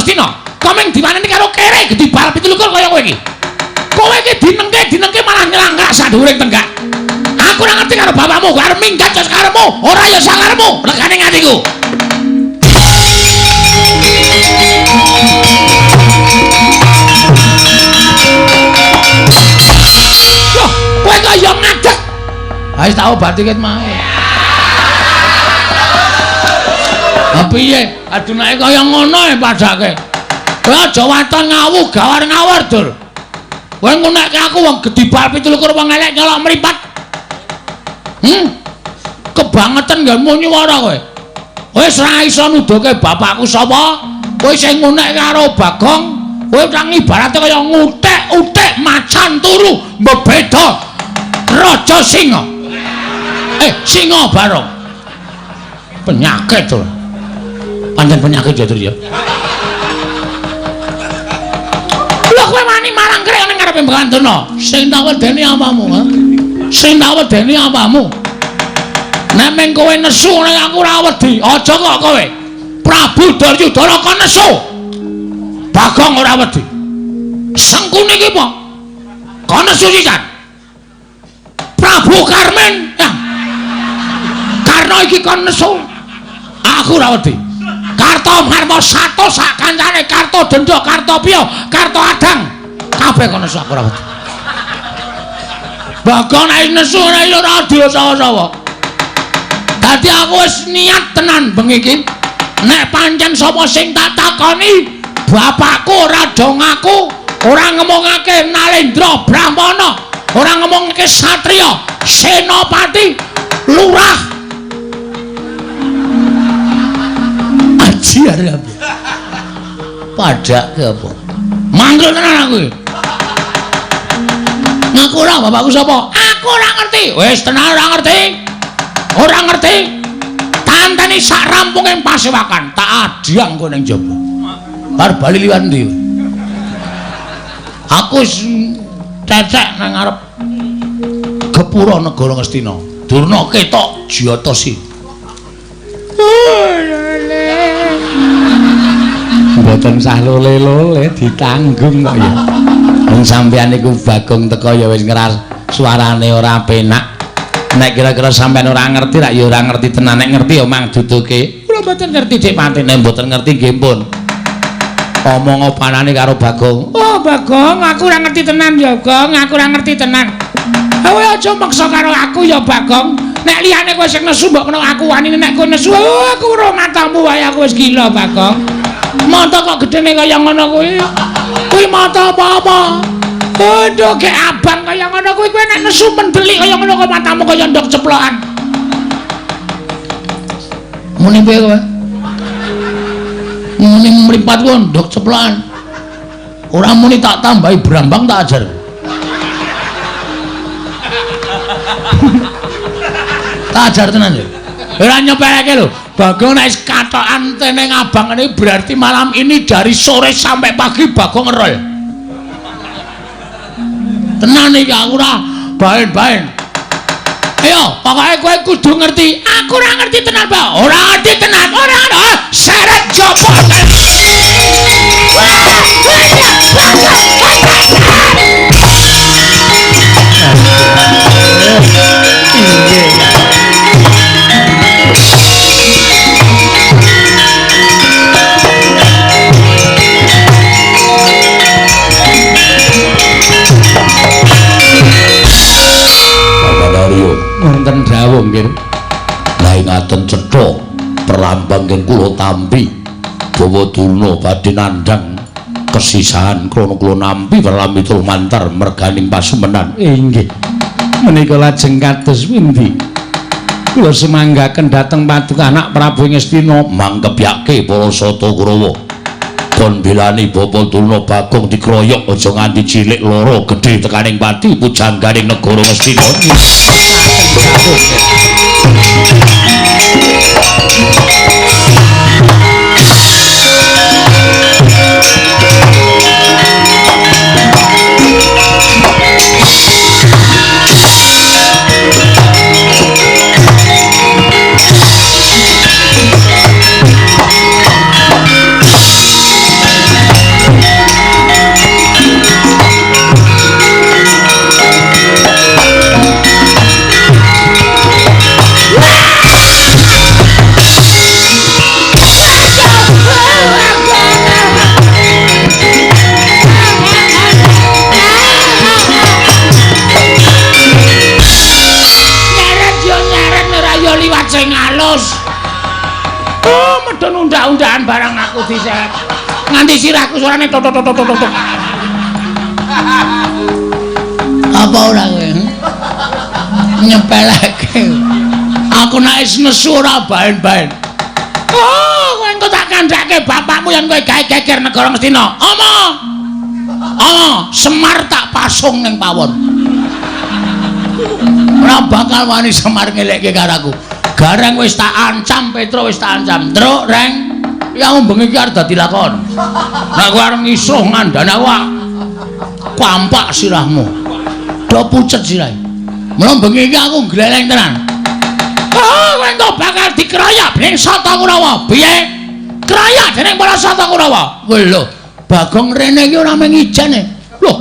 Ngastina. Komeng diwaneni karo kere gedhi bal 27 kaya kowe iki. Kowe iki dinengke-dinengke malah nyelanggak sadhuwuring tenggak. Aku ora ngerti karo bapakmu, arep minggat ya sakarepmu, ora ya sakarepmu, regane atiku. Loh, kowe kaya ngadeg. Ha wis tak obati ket mau. Ha piye? Adunake kaya ngono e padake. Kowe aja waton ngawu gawar ngawur, Dur. Kowe ngunekke aku wong gedhi bal 27 wong elek nyolok mripat. Kebangetan nggonmu nyuwara kowe. Wis ora iso nuduhke bapakku sapa? Kowe sing ngunekke karo Bagong, kowe nang ibarate kaya ngutek-utek macan turu mbebeda Raja Singa. Singa Barong. Penyakit to. Pancen penyakit ya, Dur ya. Lha kowe wani marang krek ning ngarepe Begawan Durna. Sing tak wedeni apamu, ha? Sing tak wedeni apamu? Nek meng kowe nesu nek aku ora wedi, aja kok kowe. Prabu Duryudana kon nesu. Bagong ora wedi. Sengkuni iki apa? Kon nesu sisan. Prabu Karmin. Ya. Karna iki kon nesu. Aku ora wedi. Karto Marmo sato sak kancane, Karto Denda, Karto Piyo, Karto Adang. Kabeh kon nesu aku ora wedi. Bagong nek nesu nek ora disawa-sawa. Dadi aku wis niat tenan bengi iki. Nek pancen sapa sing tak takoni, bapakku ora do ngaku, ora ngomongake Nalendra Brahmana, ora ngomongake satriya, senopati, lurah. Aji arep apa? Padake apa? Manggil tenan aku iki. Ngaku ora bapakku sapa? Aku ora ngerti. Wis tenan ora ngerti. Ora ngerti. Tanteni sak rampunge pasewakan, tak adhyang kowe ning jaba. Bar bali liwat ndi? Aku wis cecek nang ngarep gepura negara Ngastina. Durna ketok jiyata si. Mboten sah lole-lole ditanggung kok ya. Wong sampeyan niku Bagong teko ya wis ngeras suarane ora penak. Nek kira-kira sampeyan ora ngerti rak ya ora ngerti tenan, nek ngerti ya mang duduke. Kula mboten ngerti Dik Patine, mboten ngerti nggih pun. Omong opanane karo Bagong. Oh Bagong, aku ora ngerti tenan ya Gong, aku ora ngerti tenan. Kowe aja maksa karo aku ya Bagong. Nek liyane kowe sing nesu mbok kena aku wanine nek kowe nesu, oh, aku ora matamu wae aku wis gila Bagong. Mata kok gedene kaya ngono kuwi. Kuwi mata apa-apa? Aduh, gek abang kaya ngono kuwi kowe nek nesu mendelik kaya ngono kok matamu kaya ndok ceplokan. Muni piye kowe? Muni mripat ku ndok ceplokan. Ora muni tak tambahi brambang tak ajar. Tak ajar tenan ya. Ora nyepeleke lho. Bagong nek katokan teneng abang ini berarti malam ini dari sore sampai pagi Bagong ngerol. Tenan iki aku ora baen-baen. Ayo, pokoke kowe kudu ngerti. Aku ora ngerti tenan, Pak. Ora ngerti tenan. Ora ora. Seret jopo. Wonten dawuh nggih. Lah ngaten cetha perlambang nggih kula tampi Bawa Durna badhe nandhang kesisahan krana kula nampi perlambi mantar merganing pasumenan. Inggih. Menika lajeng kados pundi? Kula sumanggaken dhateng paduka anak Prabu Ngastina mangkepyake para Sata Kurawa. Kon bilani Bapak Durna Bagong dikroyok aja nganti cilik loro gedhe tekaning pati pujangganing negara Ngastina. Nganti sirahku suarane tok tok tok tok tok. Apa ora kowe? Nyepeleke. Aku nek wis nesu ora baen-baen. Oh, kowe engko tak kandhake bapakmu yen kowe gawe geger negara Ngastina. Ama. Ama, Semar tak pasung ning pawon. Ora bakal wani Semar ngelekke karo aku. Gareng wis tak ancam, Petro wis tak ancam. Truk, Reng. Ya bengi iki arep dadi lakon. Nek kowe arep ngisuh ngandani aku kampak sirahmu. Do pucet sirahe. Mula bengi iki aku gleleng tenan. Oh, kowe engko bakal dikeroyok dening Sata Kurawa. Piye? Keroyok dening para Sata Kurawa. Lho, Bagong rene iki ora mung ijene. Lho,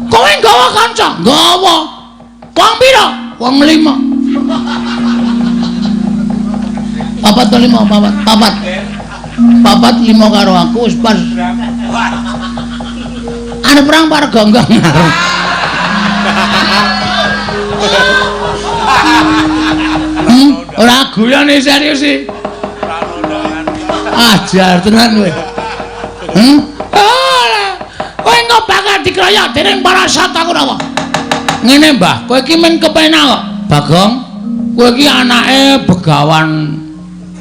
kowe nggawa kanca? Nggawa. Wong pira? Wong 5. 4 to 5, 4, 4. 4 5 karo aku wis pas. Arep perang par gonggong. Ora guyone serius iki. Ajar tenan kowe. Ora. Kowe engko bakal dikeroyok dening para Sata Kurawa. Ngene, Mbah, kowe iki men kepenak kok. Bagong, kowe iki anake Begawan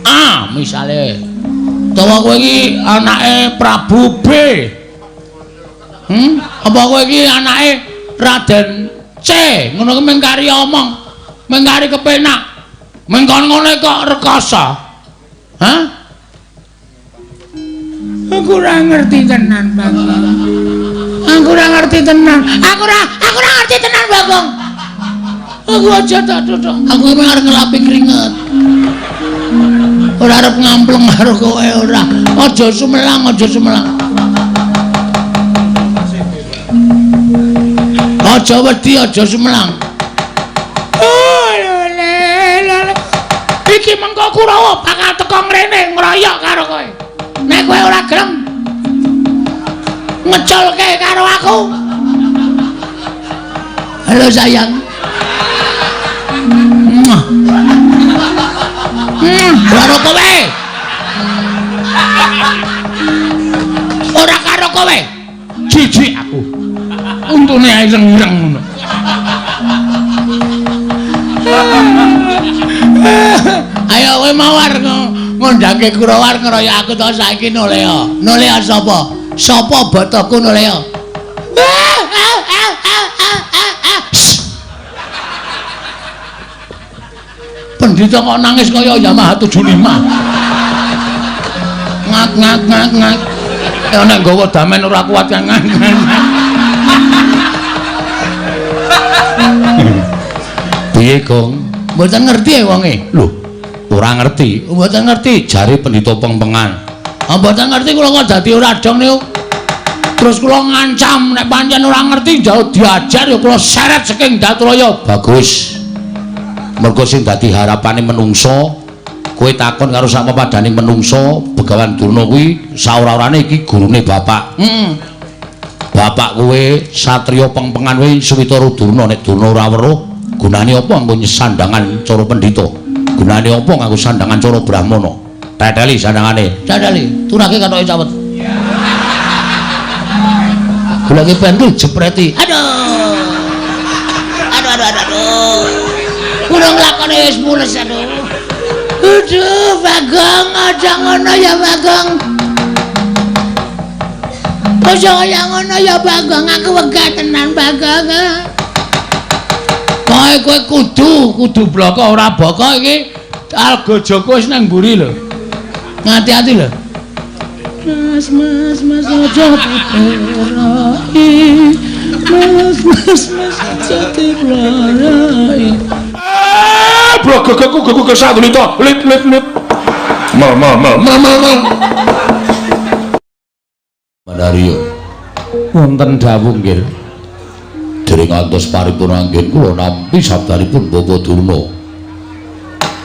A misale. Utawa kowe iki anake Prabu B. Apa kowe iki anake Raden C? Ngono kuwi mung kari omong, mung kari kepenak. Mung kon ngene kok rekoso. Hah? Aku ora ngerti tenan, Bagong. Aku ora ngerti tenan. Aku ora ngerti tenan, Bagong. Aku aja tak duduk. Aku emang arep ngelapi keringet. Ora arep ngampleng karo kowe ora. Aja sumelang, aja sumelang. Aja wedi, aja sumelang. Oh, lele, lele. Iki mengko Kurawa bakal teko ngrene ngroyok karo kowe. Nek kowe ora gelem ngeculke karo aku. Halo sayang. Karo kowe. Ora karo kowe. Jijik aku. Untune ireng-ireng ngono. Ayo kowe mawar ngundangke Kurawa ngeroyok aku to saiki nolea. Nolea sapa? Sapa botoku nolea? Pendhita kok nangis kaya Yamaha 75. Ngak ngak ngak ngak. Ya nek nggawa damen ora kuat kan ngak. Piye, Gong? Mboten ngerti wonge. Lho, ora ngerti. Mboten ngerti jare pendhita pengpengan. Ah mboten ngerti kula kok dadi ora dong niku. Terus kula ngancam nek pancen ora ngerti jauh diajar ya kula seret saking Datraya. Bagus. Mergo sing dadi harapane menungso, kowe takon karo sak pepadane menungso, Begawan Durna kuwi saora-orane iki gurune bapak. Heeh. Bapak kowe satriya pengpengan kuwi Switara Durna, nek Durna ora weruh, gunane apa nganggo sandangan cara pendhita? Gunane apa nganggo sandangan cara brahmana? Teteli sandangane. Teteli, turake katoke cawet. Goleke pentil jepreti. Aduh. Aduh aduh aduh. Kulo nglakoni wis mules aduh. Aduh, Bagong, aja ngono ya Bagong. Aja kaya ngono ya Bagong, aku wegah tenan Bagong. Kowe kowe kudu bloko ora boko iki Alga Joko wis nang mburi lho. Ngati-ati lho. Mas mas mas aja diperai. Mas mas mas aja diperai. Ah, blogogoku goku kesatulita. Lip lip lip. Mal mal mal mal mal mal. Mandario. Wonten dawuh nggih. Dereng ngantos paripurna anggen kula nampi sabdanipun Bapak Durna.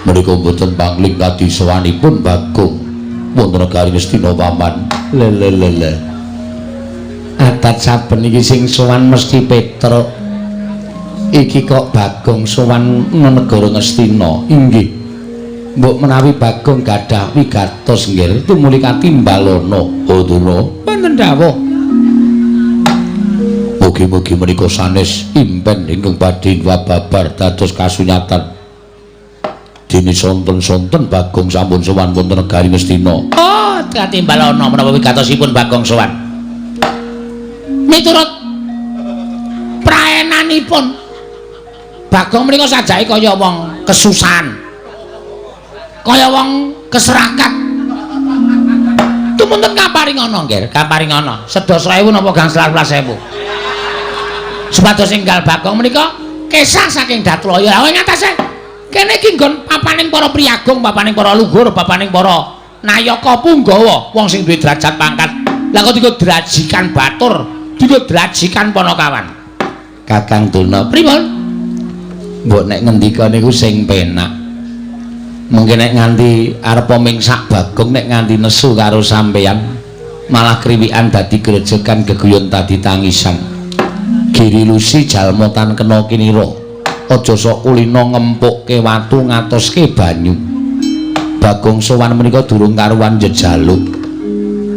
Menika mboten pangling kadi sowanipun Bagong wonten negari Ngastina paman. Le le le le. Adat saben iki sing sowan mesti Petruk. Iki kok Bagong sowan negara Ngastina. Inggih. Mbok menawi Bagong gadah wigatos nggih tumuli katimbalana. Oh Durna, wonten dawuh. Mugi-mugi menika sanes impen ingkang badhe babar dados kasunyatan. Dene sonten-sonten Bagong sampun sowan wonten negari Ngastina. Oh, katimbalana menapa wigatosipun Bagong sowan. Miturut praenanipun Bagong menika sajake kaya wong kesusahan. Kaya wong keserakat. Tumunten kaparingana nggih, kaparingana. Sedasa ewu napa gangsal welas ewu. Supados enggal Bagong menika kesah saking Datlaya. Lah ing atase kene iki nggon papaning para priyagung, papaning para luhur, papaning para nayaka punggawa, wong sing duwe derajat pangkat. Lah kok dienggo drajikan batur, dienggo drajikan panakawan. Kakang Durna, pripun? Mbok nek ngendika niku sing penak. Mungkin nek nganti arep mingsak Bagong nek nganti nesu karo sampeyan malah kriwikan dadi grejegan geguyon dadi tangisan. Giri Lusi jalma tan kena kinira. Aja sok kulina ngempukke watu ngatoske banyu. Bagong sowan menika durung karuan jejaluk.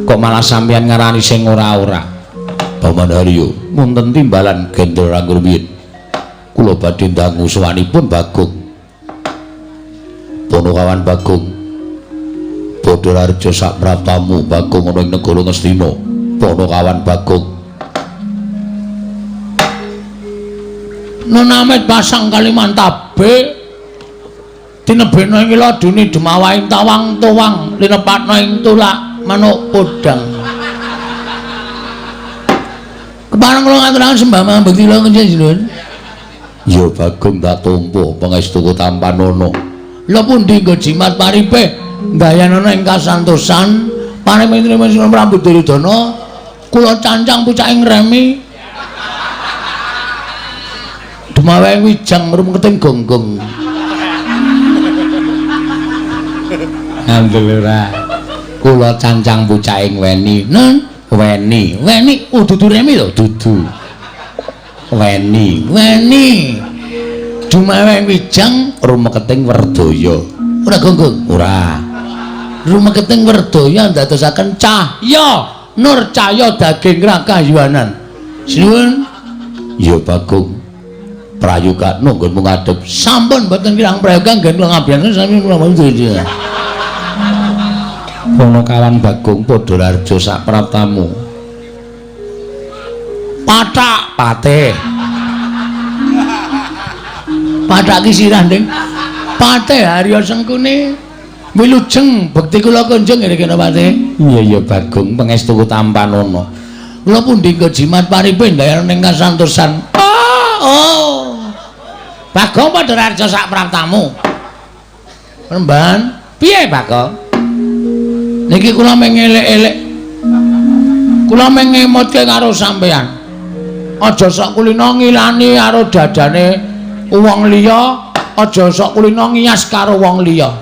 Kok malah sampeyan ngarani sing ora-ora. Paman Haryo, wonten timbalan Gendra Rangrumiyin. Kula badhe ndangu sowanipun Bagong. Panakawan Bagong. Badharareja sak praptamu Bagong ana ing negara Ngastina. Panakawan Bagong. Nenamet pasang Kalimantabe tinebena ing laduni demawaing tawang tuwang linepatna ing tulak manuk podang. Kepareng kula ngaturaken sembah mangabekti kula njenengan. Ya Bagong tak tampa pangestuku tampanana. Lha pundi nggo jimat paripe ndayanana ing kasantosan paring Sri Prabu Duryudana kula cancang pucaking remi. Demawaing wijang rumeketing gonggong. Ngandel ora. Kula cancang pucaking weni. Nen, weni. Weni oh dudu remi lho, dudu. Weni, weni. Dumaweng wijang rumeketing werdaya. Ora gonggong? Ora. Rumeketing werdaya ndadosaken cahya, nur cahya daging rakayuwanan. Sinuwun. Ya Bagong. Prayogakno nggonmu ngadhep. Sampun mboten kirang prayoga nggen kula ngabiyasani sami kula mboten. Panakawan Bagong Padhararja sak praptamu. Pathak patih. Pathak ki sirah, Ding. Patih Harya Sengkuni wilujeng bekti kula kunjung nggih kena patih. Iya iya Bagong pangestuku tampanana. Kula pundi nggo jimat paripe ndayana ing kasantosan. Oh, oh. Bagong Padhararja sak praptamu. Remban, piye Bagong? Niki kula mung elek-elek. Kula mung ngemutke karo sampeyan. Aja sok kulina ngilani karo dadane wong liya, aja sok kulina ngiyas karo wong liya.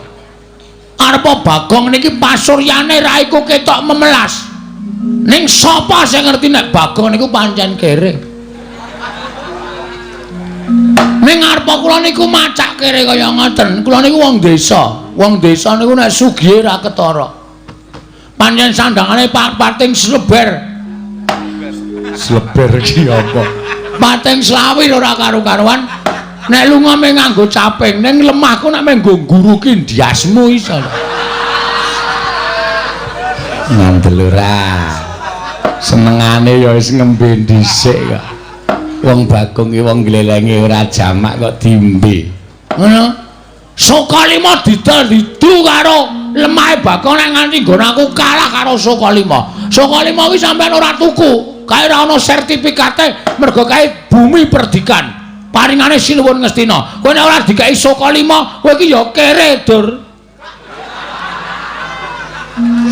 Arepa Bagong niki pasuryane raiku ketok memelas. Ning sapa sing ngerti nek Bagong niku pancen kere? Ning arepa kula niku macak kere kaya ngoten. Kula niku wong desa. Wong desa niku nek sugihe ra ketara. Pancen sandangane pating sleber. Sleber ki apa? Pating slawir ora karu-karuan. Nek lunga mung nganggo caping, ning lemahku nek mung nggo ngguruki ndiasmu iso. Ngandel ora. Senengane ya wis ngembe dhisik kok. Wong Bagong ki wong glelenge ora jamak kok dimbe. Ngono. Sukalima didol didu karo lemahe Bagong nek nganti nggon aku kalah karo Sukalima. Sukalima kuwi sampean ora tuku, kae ora ana sertifikate mergo kae bumi perdikan. Paringane Sinuwun Ngastina. Kowe nek ora dikai Sukalima, kowe iki ya kere, Dur.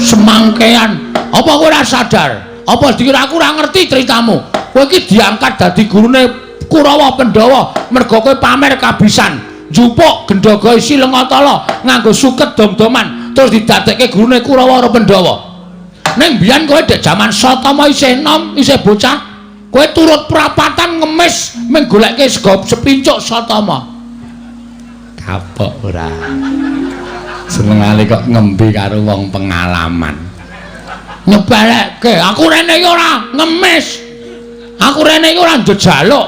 Semangkean. Apa kowe ora sadar? Apa dikira aku ora ngerti ceritamu? Kowe iki diangkat dadi gurune Kurawa Pandhawa mergo kowe pamer kabisan. Njupuk gendhaga isi Lengatala nganggo suket dom-doman terus didadekke gurune Kurawa karo Pandhawa. Ning biyen kowe dek jaman Satama isih enom, isih bocah, kowe turut prapatan ngemis mung goleke sego sepincuk Satama. Kapok ora. Senengane kok ngembe karo wong pengalaman. Nyepelekke, aku rene iki ora ngemis. Aku rene iki ora njejaluk.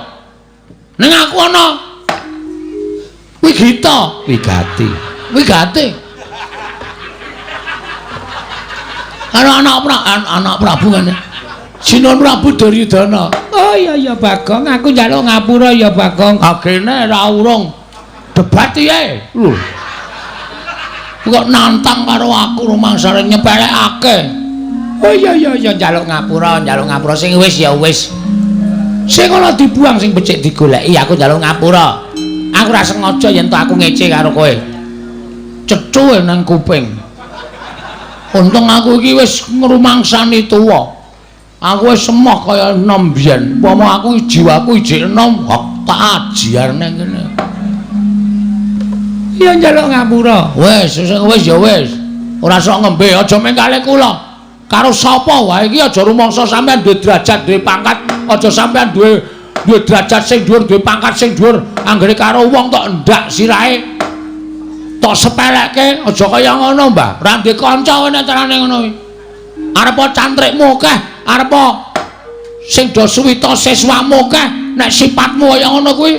Ning aku ana wigita, wigati. Wigati. Karo anak Prabu ngene. Sinuwun Prabu Duryudana. Oh iya iya Bagong, aku njaluk ngapura ya Bagong. Agene ra urung debat piye? Lho. Kok nantang karo aku rumangsane nyepelekake. Oh iya iya iya njaluk ngapura sing wis ya wis. Sing ana dibuang sing becik digoleki, aku njaluk ngapura. Aku ora sengaja yen to aku ngece karo kowe. Cecuwe nang kuping. Untung aku iki wis ngrumangsani tuwa. Aku wis emoh kaya enom biyen. Upama aku jiwaku ijik enom, tak ajiar nang kene. Iya njaluk ngapura. Wis, wis ya wis. Ora sok ngembe, aja mengkale kula. Karo sapa wae iki aja rumangsa sampean duwe derajat, duwe pangkat, aja sampean duwe derajat sing dhuwur, duwe pangkat sing dhuwur. Anggere karo wong tok ndak sirahe. Tok sepelekke, aja kaya ngono, Mbah. Ora duwe kanca nek carane ngono kuwi. Arepa cantrikmu akeh, arepa sing do suwita siswamu akeh, nek sipatmu kaya ngono kuwi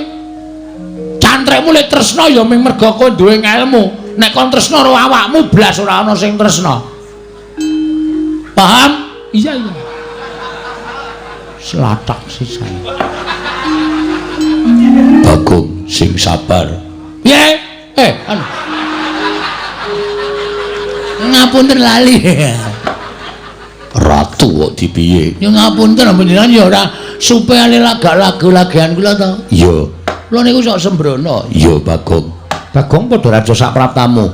cantrikmu lek tresna ya mung merga kowe duwe ngelmu. Nek kon tresna karo awakmu blas ora ana sing tresna. Paham? Iya iya. Selatak sisan. Bagong sing sabar. Piye? Anu. Ngapunten lali. Ratu kok dipiye? Ya ngapunten panjenengan ya ora supaya lagak lagu-lagian kula to. Iya. Kula niku sok sembrono. Iya Bagong. Bagong padha raja sak praptamu.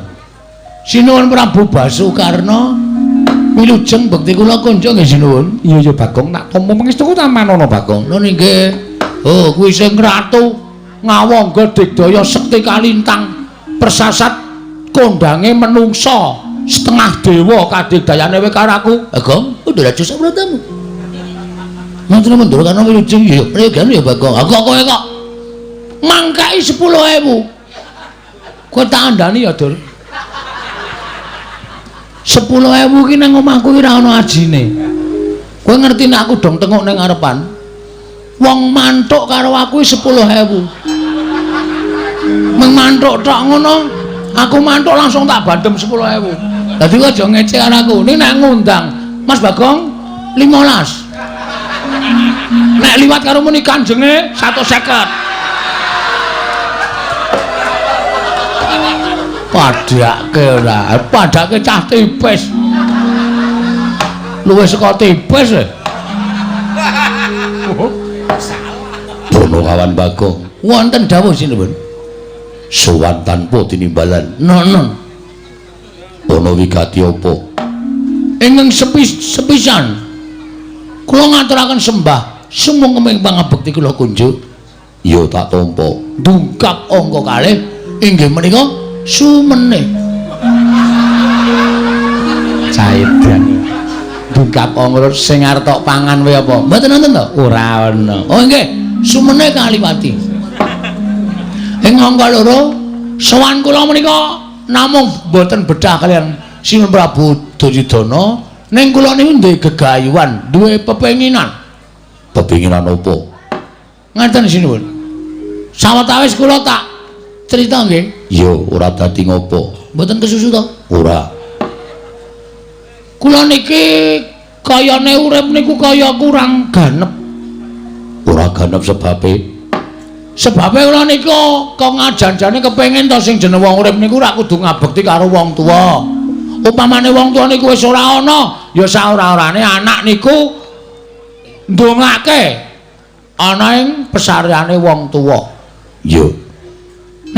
Sinuwun Prabu Basukarna wilujeng bekti kula kunjung nggih sinuwun. Iya iya Bagong, tak tampa pangestuku tamanono Bagong. Lho nggih. Oh kuwi sing ratu ngawangga digdaya sekti kalintang persasat kondange menungsa setengah dewa kadigdayane kowe karo aku. Bagong, padha raja sak praptamu. Mantune mundur kana wilujeng ya pregan ya Bagong. Aku kowe kok mangkai 10.000. Kowe tak andani ya, Dur. 10.000 ki nang omahku ki ora ana ajine. Kowe ngerti nek aku dong tengok ning ngarepan. Wong mantuk karo aku 10.000. Meng mantuk tok ngono, aku mantuk langsung tak bandem 10.000. Dadi kowe aja ngece karo aku. Ning nek ngundang Mas Bagong 15. Nek liwat karo muni kanjenge 150. Padhake ora, padhake cah tipis. Luwih saka tipis e. Bono kawan Bagong. Wonten dawuh sinuwun. Sowan tanpa tinimbalan. Nono. Ana wigati apa? Ingkang sepisan kula ngaturaken sembah sumangga pangabekti kula kunjuk. Ya tak tampa. Dungkap angka kalih inggih menika sumene. Caidan. Dungkap angka sing arep tok pangan kowe apa? Mboten wonten to? Ora ana. Oh nggih, sumene kaliwati. Ing angka loro sowan kula menika namung mboten bedah kalian Sinuwun Prabu Duryudana, ning kula niku duwe gegayuhan, duwe pepenginan. Pepinginan apa? Ngaten sinuwun. Sawetawis kula tak crita nggih. Ya, ora dadi ngopo. Mboten kesusu to? Ora. Kula niki kayane urip niku kaya kurang ganep. Ora ganep sebabe? Sebabe kula niku kok ngajan-jane kepengin to sing jeneng wong urip niku ora kudu ngabekti karo wong tuwa. Upamane wong tuwa niku wis ora ana, ya saora-orane anak niku ndongake ana ing pesareane wong tuwa. Ya.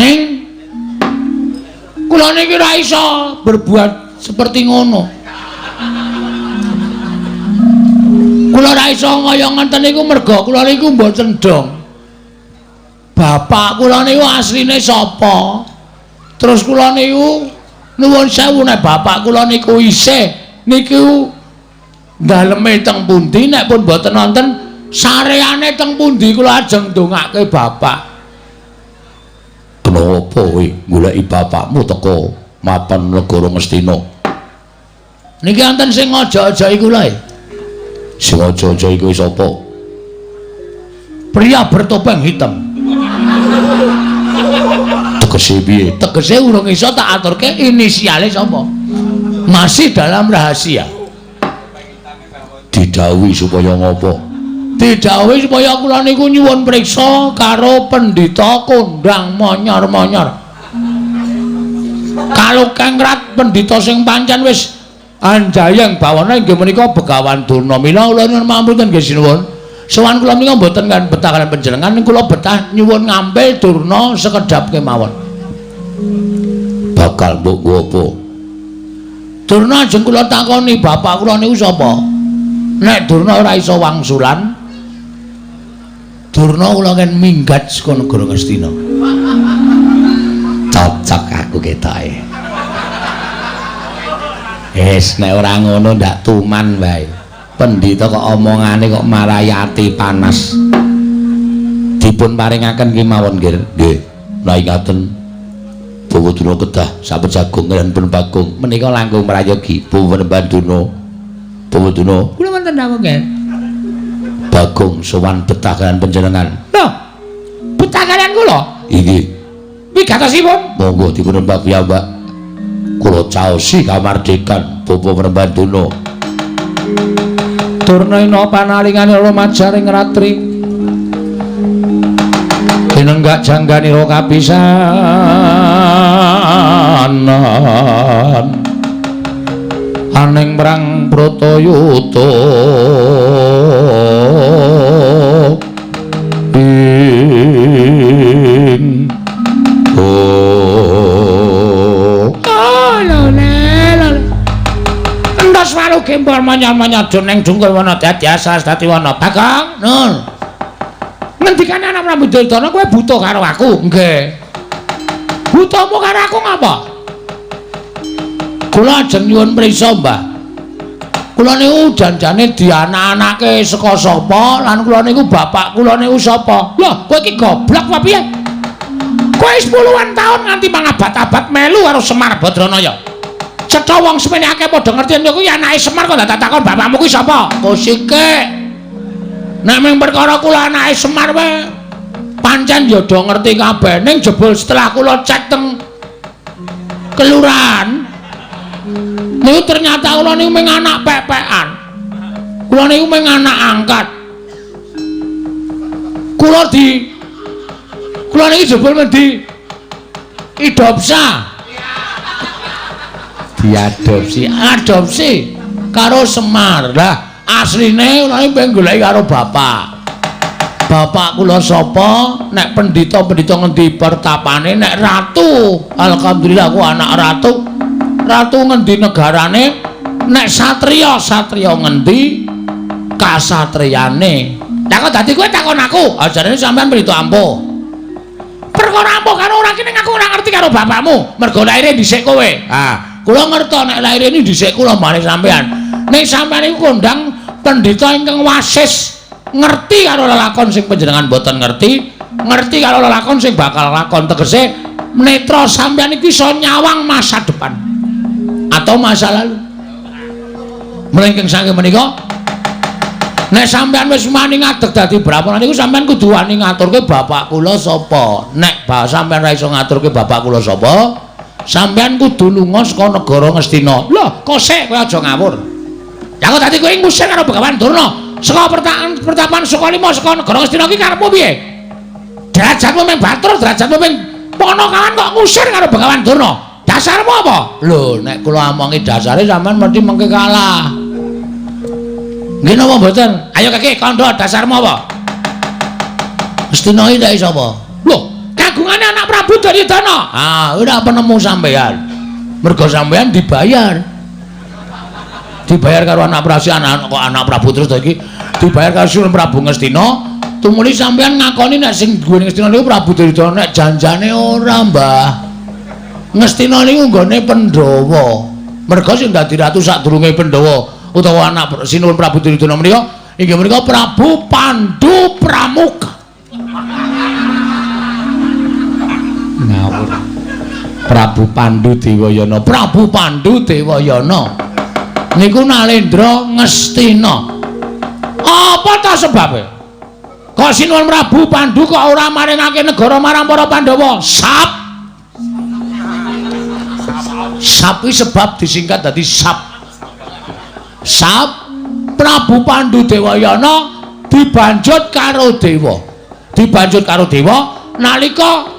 Ning kula niki ora iso berbuat seperti ngono. Kula ora iso kaya ngenten niku merga kula niku mboten dong. Bapak kula niku asline sapa? Terus kula niku nuwun sewu nek bapak kula niku isih niku daleme teng pundi, nek pun mboten wonten sareane teng pundi kula ajeng ndongake bapak. Kenapa kowe goleki bapakmu teko Mapan negara Ngastina. Niki wonten sing aja-aja iku lho. Sing aja-aja iku sapa? Pria bertopeng hitam. Tegese piye? Tegese urung iso tak aturke inisiale sapa. Masih dalam rahasia. Didhawuhi supaya ngopo? Didhawuhi supaya kula niku nyuwun priksa karo pendhita kondang monyor-monyor. Kalukengrat pendhita sing pancen wis anjayeng bawana inggih menika Begawan Durna. Mila kula nyuwun pangapunten nggih sinuwun. Sowan kula menika mboten kan betah kaliyan panjenengan, kula betah nyuwun ngampil Durna sekedhap kemawon. Bakal mbok nggo apa? Durna ajeng kula takoni bapak kula niku sapa? Nek Durna ora iso wangsulan, Durna kula ken minggat saka negara Ngastina. Cocok aku ketoke. Wis nek ora ngono ndak tuman wae. Pendhita kok omongane kok marai ati panas. Dipun paringaken kemawon nggih. Nggih. Nek ngaten Bawa Durna kedah sampun jagung lan pun Bagong menika langkung prayogi Bawa Durna. Bawa Durna kula wonten dawuh nggih. Bagong sowan betah kaliyan panjenengan. Lho, betah kaliyan kula? Inggih. Wigatosipun? Monggo dipun rembag piyambak. Kula caosi kamardikan Bapak Prembanduna. Durna ina panalingane lumajaring ratri. Tinenggak jangganira kapisanan. Aning perang Bratayuda. Ing oh entos walu gembol manyar-manyar neng dungkul wana dadi asas dadi wana. Bagong, Nur. Ngendikane anak Prabu Duryudana kowe buta karo aku? Nggih. Butamu karo aku ngapa? Kula ajeng nyuwun prisa, Mbah. Kula niku janjane dianak-anake saka sapa lan kula niku bapak kula niku sapa? Lho, kowe iki goblok apa piye? Kowe wis puluhan tahun nganti mangabad-abad melu karo Semar Badranaya. Cetha wong semene akeh padha ngerti yen kuwi anake Semar kok dadak takon bapakmu kuwi sapa? Kosike. Nek mung perkara kula anake Semar wae pancen ya do ngerti kabeh, ning jebul setelah kula cek teng kelurahan niku ternyata kula niku mung anak pepekan. Kula niku mung anak angkat. Kula di kula niki jebul men di idopsa. Diadopsi, adopsi karo Semar. Lah asline kula iki pengen goleki karo bapak. Bapak kula sapa? Nek pendhita-pendhita ngendi pertapane, nek ratu, alhamdulillah aku anak ratu. Ratu ngendi negarane? Nek satriya, satriya ngendi kasatriyane? Lah kok dadi kowe takon aku? Ajarane sampean pendhita ampuh. Perkara ampuh karo ora kene aku ora ngerti karo bapakmu. Mergo laire dhisik kowe. Ah, kula ngerto nek laire ini dhisik kula mbane sampean. Nek sampean iku kondang pendhita ingkang wasis, ngerti karo lelakon sing panjenengan mboten ngerti, ngerti karo lelakon sing bakal lakon. Tegese netra sampean iki iso nyawang masa depan atau masa lalu. Mlengking saking menika nek sampean wis wani ngadeg dadi brahmana niku sampean kudu wani ngaturke bapak kula sapa. Nek sampean ra iso ngaturke bapak kula sapa, sampean kudu lunga saka negara Ngastina. Lho, kosek kowe aja ngawur. Ya kok dadi kowe ngusir karo Begawan Durna saka pertapan Sukalima saka negara Ngastina iki karepmu piye? Derajatmu mung Batur, derajatmu mung Ponokawan kok ngusir karo Begawan Durna. Dasarmu apa? Lho, nek kula omongi dasare sampean mesti mengke kalah. Nggih napa mboten? Ayo kaki kandha dasarmu apa? Ngastina iki nek sapa? Lho, kagungane anak Prabu Duryudana. Ah, ora penemu sampean. Mergo sampean dibayar. Dibayar karo anak Prabu, anak kok anak Prabu terus to iki dibayar karo Sunan Prabu Ngastina. Tumuli sampean ngakoni nek sing duwe Ngastina niku Prabu Duryudana, nek janjane ora, Mbah. Ngastina niku nggone Pandhawa. Mergo sing dadi ratu sadurunge Pandhawa utawa anak Sinuwun Prabu Duryudana menika inggih menika Prabu Pandu Pramuka. Ngawur. Prabu Pandu Dewayana. Prabu Pandu Dewayana niku Nalendra Ngastina. Apa ta sebabe? Kok sinuwun Prabu Pandu kok ora maringake negara marang para Pandhawa? Sap. Sap kuwi sebab disingkat dadi sap. Sap Prabu Pandu Dewayana dibanjut karo dewa. Dibanjut karo dewa nalika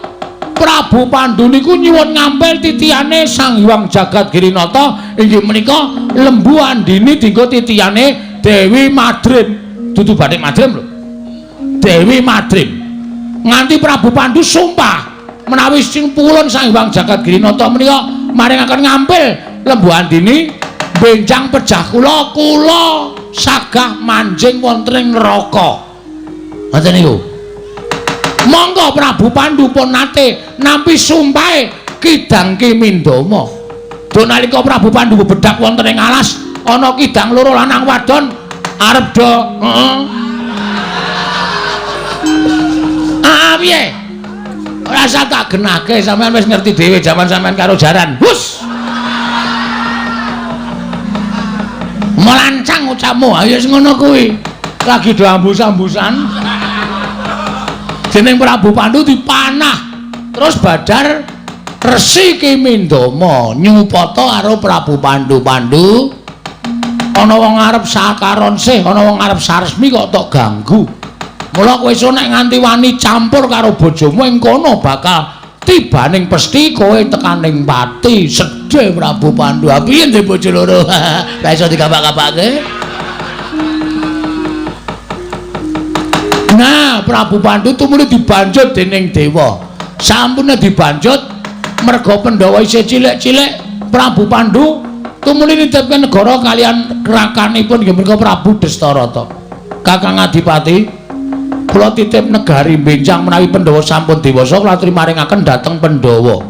Prabu Pandu niku nyuwun ngampil titihane Sang Hyang Jagat Girinata inggih menika Lembu Andini dinggo titihane Dewi Madrim. Dudu bathik Madrim lho. Dewi Madrim. Nganti Prabu Pandu sumpah menawi sing pulun Sang Hyang Jagat Girinata menika maringaken ngampil Lembu Andini benjang pejah kula, kula sagah manjing wonten ing neraka. Ngoten niku. Monggo Prabu Pandu pun nate nampi sumpahe Kidang Ki Mindama. Do nalika Prabu Pandu bebedak wonten ing alas ana kidang loro lanang wadon arep do heeh. Ah piye? Ora usah tak genahke, sampean wis ngerti dhewe jaman sampean karo jaran. Hus. Melancang ucapmu, ayo wis ngono kuwi. Lagi do ambus-ambusan. Dening Prabu Pandu dipanah. Terus badar Resi Ki Mindama nyupata karo Prabu Pandu. Pandu ana wong arep sakaron sih, ana wong arep saresmi kok tok ganggu. Mula kowe iso nek nganti wani campur karo bojomu ing kono bakal tibaning pesthi kowe tekaning pati. Sedhe Prabu Pandu. Ha piye ndek bojo loro? Ora iso dikapak-kapake. Nah, Prabu Pandu tumuli dibanjut dening dewa. Sampune dibanjut merga Pandhawa isih cilik-cilik, Prabu Pandu tumuli nitipke negara kalian rakanipun inggih menika Prabu Destarata. Kakang Adipati, kula titip negari benjang menawi Pandhawa sampun dewasa kula aturi maringaken dhateng Pandhawa.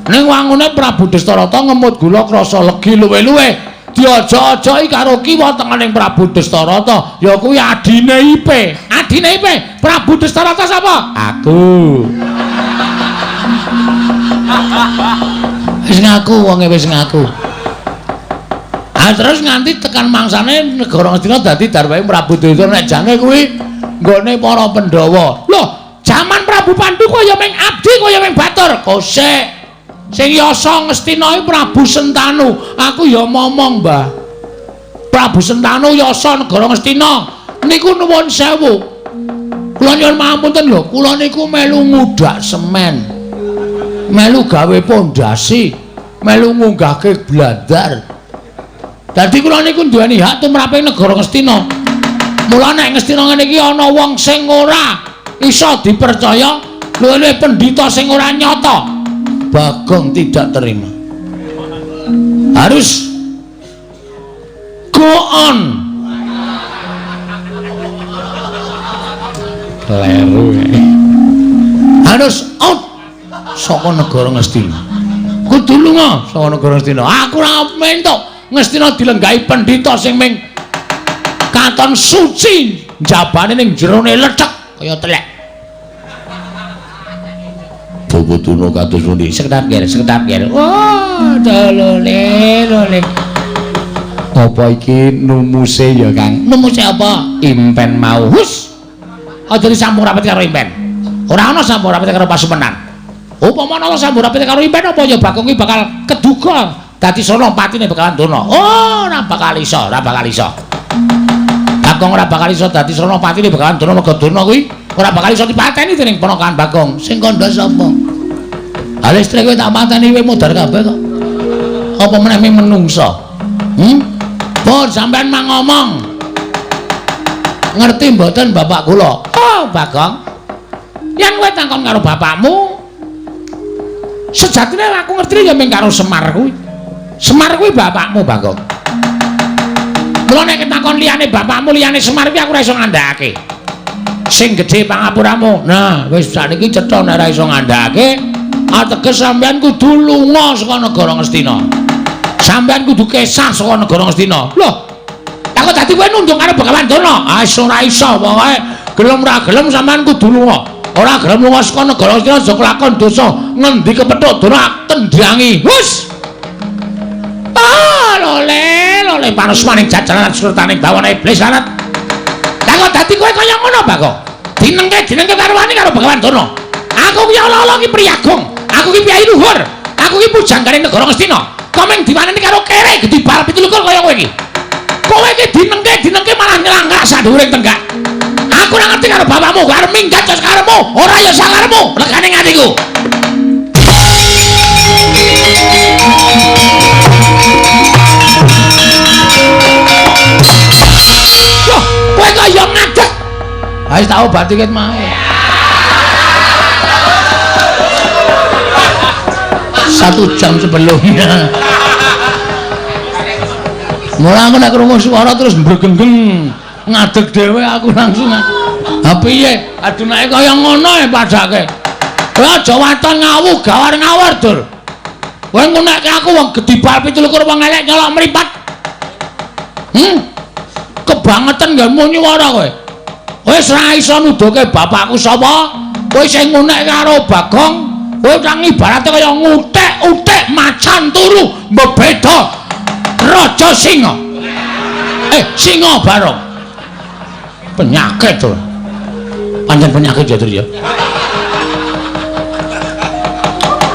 Ning wangune Prabu Destarata ngemut gula krasa legi luwe-luwe. Diaja-ajai karo kiwa tengening Prabu Destarata, ya kuwi adine Ipe. Adine Ipe, Prabu Destarata sapa? Aku. Wis ngaku wonge wis ngaku. Ah terus nganti tekan mangsane negara Ngastina dadi darwahe Prabu Duryudana. Nek jane kuwi nggone para Pandhawa. Loh, jaman Prabu Pandu kaya ming abdi kaya ming batur. Kosek. Sing yasa Ngastina iki Prabu Sentanu. Aku ya momong, Mbah. Prabu Sentanu yasa negara Ngastina niku nuwun sewu. Kula nyuwun pangapunten lho, kula niku melu ngudhak semen. Melu gawe pondasi, melu ngunggahke blandar. Dadi kula niku duweni hak tumrape negara Ngastina. Mula nek Ngastina ngene iki ana wong sing ora iso dipercaya, luwih pendhita sing ora nyata. Bagong tidak terima. Harus go on. Kleru. Harus out saka negara Ngastina. Kudu lunga saka negara Ngastina. Aku ora mentuk Ngastina dilenggahi pendhita sing ming katon suci njabane ning jerone lethek kaya telek. Bogotuna kados pundi? Sekedap ger, sekedap ger. Wah, dolole, lole. Apa iki numuse ya, Kang? Numuse apa? Impen mau. Hus. Aja disambung rapet karo impen. Ora ana sambung rapet karo pasumenan. Upama ana sambung rapet karo impen apa ya Bagong iki bakal keduga dadi sono patine bakalan Durna. Oh, ora bakal iso, ora bakal iso. Bagong ora bakal iso dadi sono patine bakalan Durna mergo Durna kuwi ora bakal iso dipateni dening ponakan Bagong. Sing kandha sapa? Ha listrik kowe tak pateni kowe modar kabeh kok. Apa meneh ming menungsa? Pun sampean mang ngomong. Ngerti mboten bapak kula? Oh, Bagong. Yen kowe takon karo bapakmu, sejatine aku ngerti ya ming karo Semar kuwi. Semar kuwi bapakmu, Bagong. Mula nek takon liyane bapakmu, liyane Semar kuwi aku ora iso ngandhakake. Sing gedhe pangapuramu. Nah, wis sakniki cetha nek ora iso ngandhakake, ateges sampean kudu lunga saka negara Ngastina. Sampean kudu kesah saka negara Ngastina. Loh, aku dadi kowe nunduk karo Begawan Durna. Ah, ora iso, pokoke gelem ora gelem sampean kudu lunga. Ora gelem lunga saka negara Ngastina aja kelakon dosa. Ngendi kepethuk Durna tendhangi. Hus. Ah, lole, lole panusmaning jajaran surtaning bawana iblis lanat. Lah kok dadi kowe kaya ngono, Bagong? Dinengke karo wani karo Begawan Durna. Aku ki ala-ala ki priyagung. Aku ki piyai luhur. Aku ki pujangganing negara Ngastina. Komeng diwaneni karo kere gedhi bal 27 kaya kowe iki. Kowe iki dinengke malah nylangkrak sadhuwuring tenggak. Aku ora ngerti karo bapakmu, arep minggat ya sakarepmu, ora ya sakarepmu, regane atiku. Loh, kowe kok ya ngadeg. Ha wis tak obati ket mau. 1 jam sebelumnya. Mula aku nek krungu swara terus mbregenggeng ngadeg dhewe aku langsung. Ha piye? Aduh nek kaya ngono e padake. Kowe aja waton ngawu gawar ngawur, Dur. Kowe ngunekke aku wong gedhi bal 27 wong elek nyolok mripat. Kebangetan nggonmu nyuwara kowe. Wis ra iso nuduhke bapakku sapa? Kowe sing ngunekke karo Bagong, kowe kang ibarate kaya ngutek-utek macan turu mbebeda Raja Singa. Singa Barong. Penyakit to. Pancen penyakit ya, Dur ya.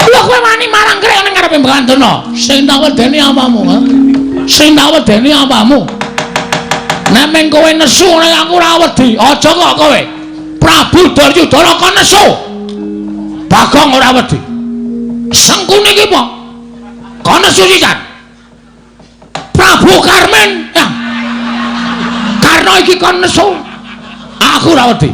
Lha kowe wani marang krek ning ngarepe Begawan Durna. Sing tak wedeni apamu, ha? Sing tak wedeni apamu? Nek meng kowe nesu nek aku ora wedi. Aja kok kowe. Prabu Duryudana kon nesu. Bagong ora wedi. Sengkuni iki apa? Kon nesu sisan. Prabu Karmen. Ya. Karena iki kon nesu. Aku ora wedi.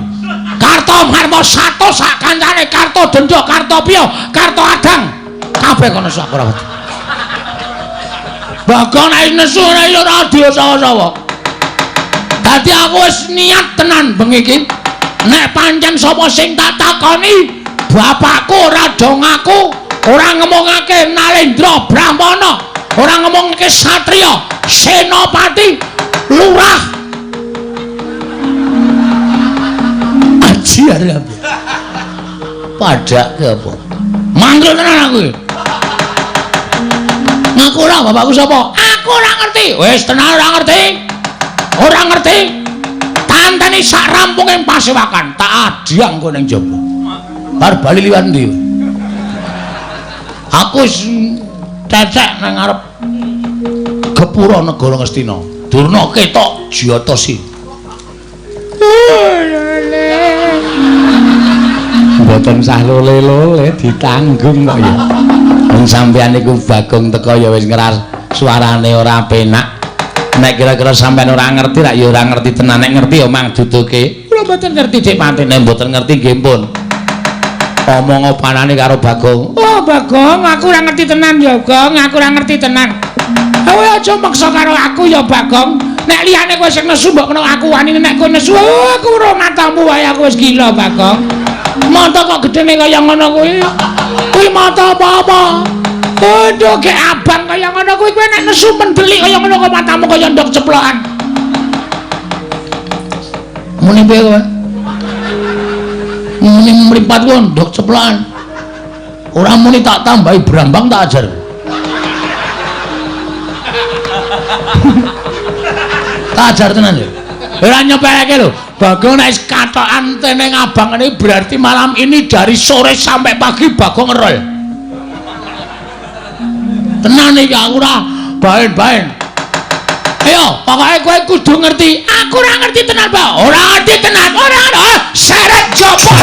Karto Marmo sato sak kancane, Karto Dendha, Karto Piyo, Karto Adang. Kabeh kon nesu aku ora wedi. Bagong nek nesu ora iso ora diosawa-sawa. Dadi aku wis niat tenan bengi iki. Nek pancen sapa sing tak takoni, bapakku ora do ngaku, ora ngomongake Nalendra Brahmana, ora ngomongake satriya, senopati, lurah. Aji arep. Padake apa? Manggil tenan aku iki. Ngaku ora bapakku sapa? Aku ora ngerti. Wis tenan ora ngerti. Ora ngerti. Tanteni sak rampunge pasewakan, tak adhyang kowe ning jaba. Bar bali liwat ndi? Aku wis cecek nang ngarep gepura negara Ngastina. Durna ketok jiyata si. Mboten sah lole-lole ditanggung kok ya. Wong sampeyan niku Bagong teko ya wis ngeras suarane ora penak. Nek kira-kira sampeyan ora ngerti rak ya ora ngerti tenan, nek ngerti ya mang duduke. Kula mboten ngerti Dik Patine, mboten ngerti nggih pun. Omong opanane karo Bagong. Oh Bagong, aku ora ngerti tenan ya, Gong, aku ora ngerti tenan. Kowe aja maksa karo aku ya, Bagong. Nek liyane kowe sing nesu mbok menawa aku wani, nek kowe nesu aku ora matamu wae aku wis gila, Bagong. Mata kok gedene kaya ngono kuwi. Kuwi mata apa-apa? Aduh, gek abang kaya ngono kuwi kowe nek nesu mendelik kaya ngono kok matamu kaya ndok ceplokan. Muni piye kowe? Muni mripat kuwi ndok ceplokan. Ora muni tak tambahi brambang tak ajar. Tak ajar tenan lho. Ora nyepeleke lho. Bagong nek katokan teneng abang ini berarti malam ini dari sore sampai pagi Bagong ngerol. Tenan iki aku ora baen-baen. Ayo, pokoke kowe kudu ngerti. Aku ora ngerti tenan, Pak. Ora ngerti tenan. Ora ora. Seret jopo.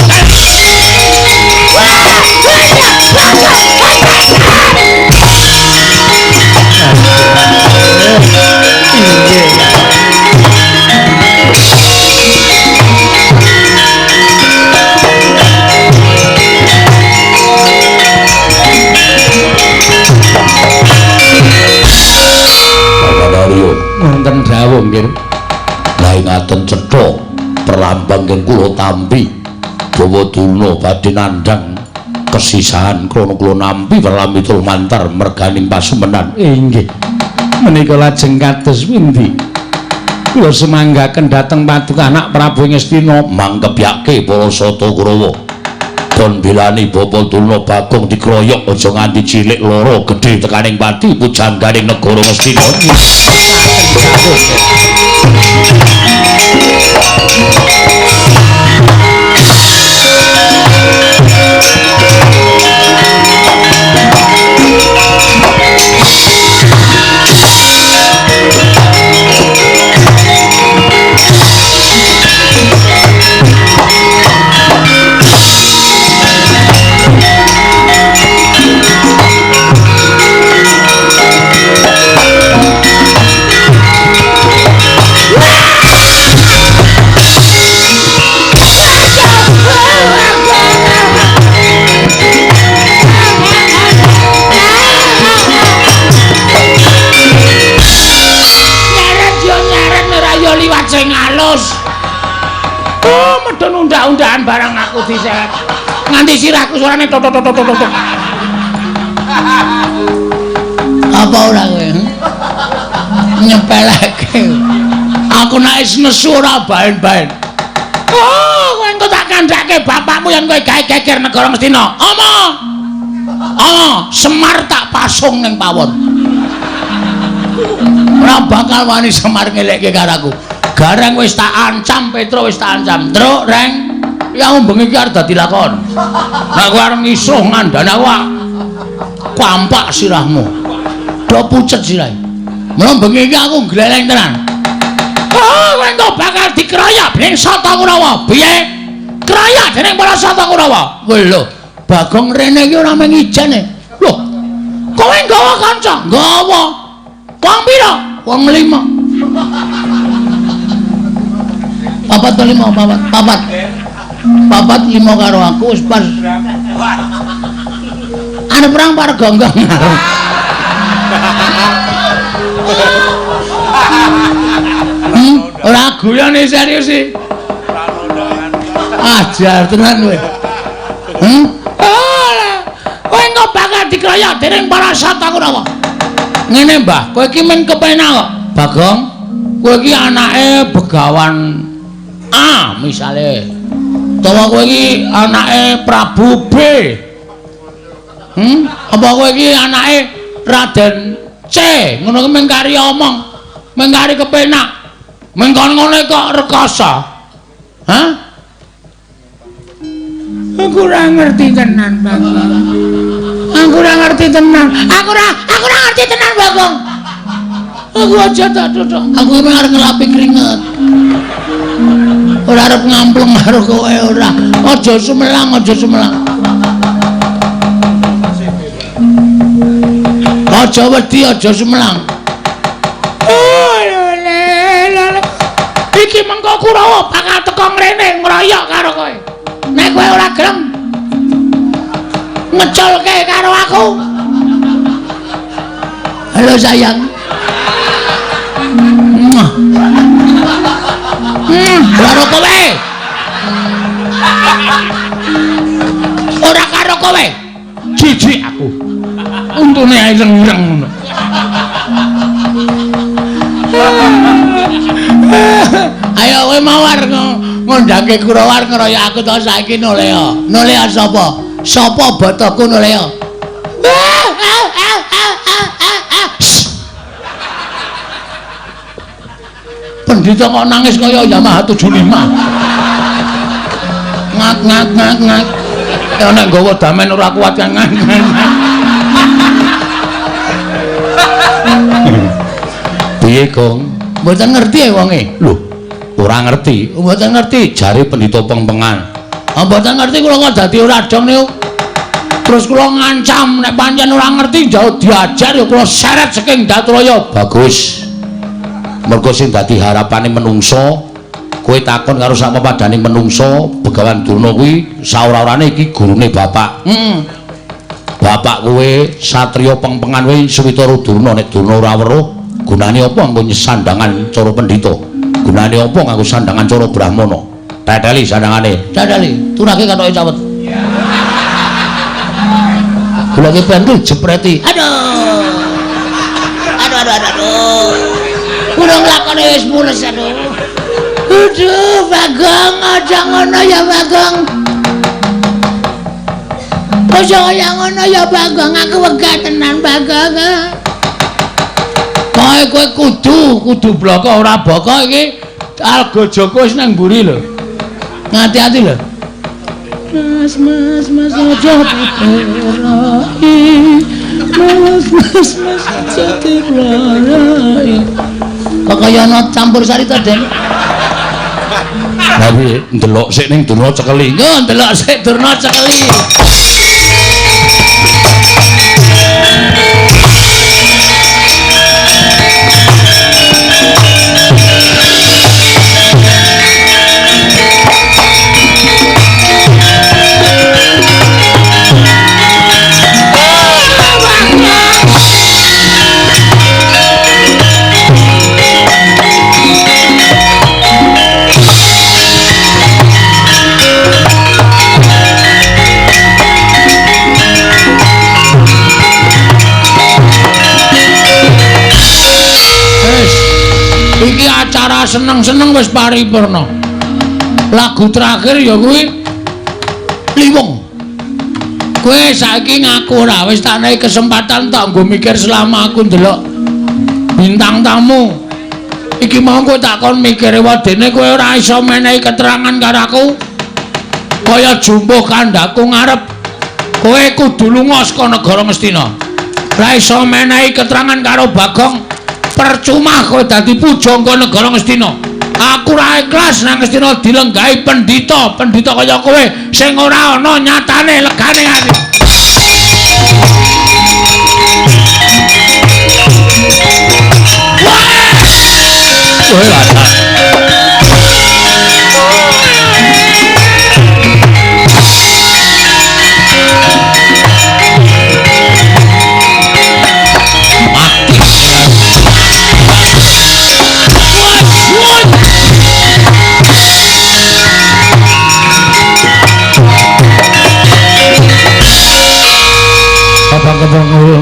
Wonten dawuh nggih. Lah ngaten cetha perlambang nggih kula tampi bawa Durna badhe nandhang kesisahan krana kula nampi perlambi mantar merganing pasumenan. Inggih. Menika lajeng kados pundi? Kula semanggaken dhateng paduka anak Prabu Ngastina mangkepyake para Sata Kurawa. Kon bilani Bapak Durna Bagong dikroyok aja nganti cilik loro gedhe tekaning pati pujangganing negara Ngastina. Oh, medun undak-undakan barang aku diseret. Nganti sirahku suarane tok tok tok tok tok. Apa ora kowe? Nyepeleke. Aku nek wis nesu ora baen-baen. Oh, kowe engko tak kandhake bapakmu yen kowe gawe geger negara Ngastina. Ama. Ama, Semar tak pasung ning pawon. Ora bakal wani Semar ngelekke karo aku. Gareng wis tak ancam, Petro wis tak ancam. Truk, Reng. Ya bengi iki arep dadi lakon. Nek kowe arep ngisuh ngandani aku kampak sirahmu. Do pucet sirahe. Mula bengi iki aku gleleng tenan. Oh, kowe engko bakal dikeroyok dening Sata Kurawa. Piye? Keroyok dening para Sata Kurawa. Lho, Bagong rene iki ora mung ijen e. Lho, kowe nggawa kanca? Nggawa. Wong pira? Wong 5. 4 5 4 4 4 5 karo aku wis pas. Arep perang par gonggong. Ora guyone serius iki. Ajar tenan kowe. Kowe engko bakal dikroyok dening para Sata Kurawa. Ngene Mbah, kowe iki men kepenak kok. Bagong, kowe iki anake Begawan A misale. Utawa kowe iki anake Prabu B. Apa kowe iki anake Raden C? Ngono ki mung kari omong, mung kari kepenak. Mung kon ngono kok rekoso. Hah? Aku ora ngerti tenan, Bagong. Aku ora ngerti tenan. Aku ora ngerti tenan, Bagong. Aku aja tak duduk. Aku emang arep ngelapi keringet. Ora arep ngampleng karo kowe ora. Aja sumelang, aja sumelang. Aja wedi, aja sumelang. Oh, lele, lele. Iki mengko Kurawa bakal teko ngrene ngroyok karo kowe. Nek kowe ora gelem ngeculke karo aku. Halo sayang. Karo kowe. Ora karo kowe. Jijik aku. Untune ae ireng-ireng ngono. Ayo kowe mawar ngondangke Kurawa ngeroyok aku to saiki noleo. Noleo sapa? Sapa botoku noleo? Pendhita kok nangis kaya Yamaha 75. Ngak ngak ngak ngak. Ya nek nggawa damen ora kuat kan ngak ngak. Piye, Gong? Mboten ngerti ya wonge. Lho, ora ngerti. Mboten ngerti jare pendhita pengpengan. Ah mboten ngerti kula kok dadi ora dong niku. Terus kula ngancam nek pancen ora ngerti jauh diajar ya kula seret saking Datraya. Bagus. Mergo sing dadi harapane menungso, kowe takon karo sak pepadane menungso, Begawan Durna kuwi saora-orane iki gurune bapak. Heeh. Bapak kowe satriya pengpengan kowe Switara Durna, nek Durna ora weruh, gunane apa nggo sandangan cara pendhita? Gunane apa nganggo sandangan cara brahmana? Teteli sandangane. Teteli, turake katoke cawet. Goleke pentil jepreti. Aduh. Aduh aduh aduh. Aduh. Kulo nglakone wis mules aduh. Aduh, Bagong, aja ngono ya, Bagong. Aja kaya ngono ya Bagong, aku wegah tenan Bagong. Pokoke kowe kudu bloko ora boko iki Alga Joko wis nang mburi lho. Ngati-ati lho. Mas mas mas aja diperai. Mas mas mas aja diperai. Kok kaya ana campur sari to, Den? Lah piye ndelok sik ning Durna cekeli. Nggo ndelok sik Durna cekeli. Iki acara seneng-seneng wis paripurna. Lagu terakhir ya kuwi Liwung. Kowe saiki ngaku ora wis tak nehi kesempatan tak nggo mikir selama aku ndelok bintang tamu. Iki mau kowe tak kon mikir wedene kowe ora iso menehi keterangan karo aku. Kaya jumbuh kandhaku ngarep. Kowe kudu lunga saka negara Ngastina. Ora iso menehi keterangan karo Bagong. Percuma kowe dadi pujangga negara Ngastina. Aku ora ikhlas nang Ngastina dilenggahi pendhita, pendhita kaya kowe sing ora ana nyatane legane ati. Kowe lanang.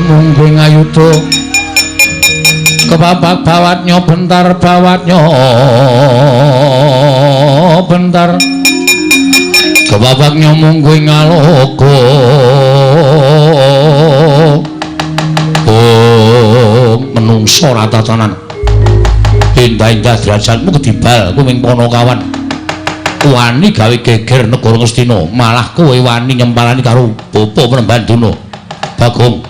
Mungguing ayuda kebabak bawatnya bentar bawatnya bentar kebabaknya mungguing aloka. Oh menungso ratatanan indah-indah derajatmu kedibal kuwi Ponokawan wani gawe geger negara Ngastina malah kowe wani nyempalani karo bapa Penemban Durna. Bagong,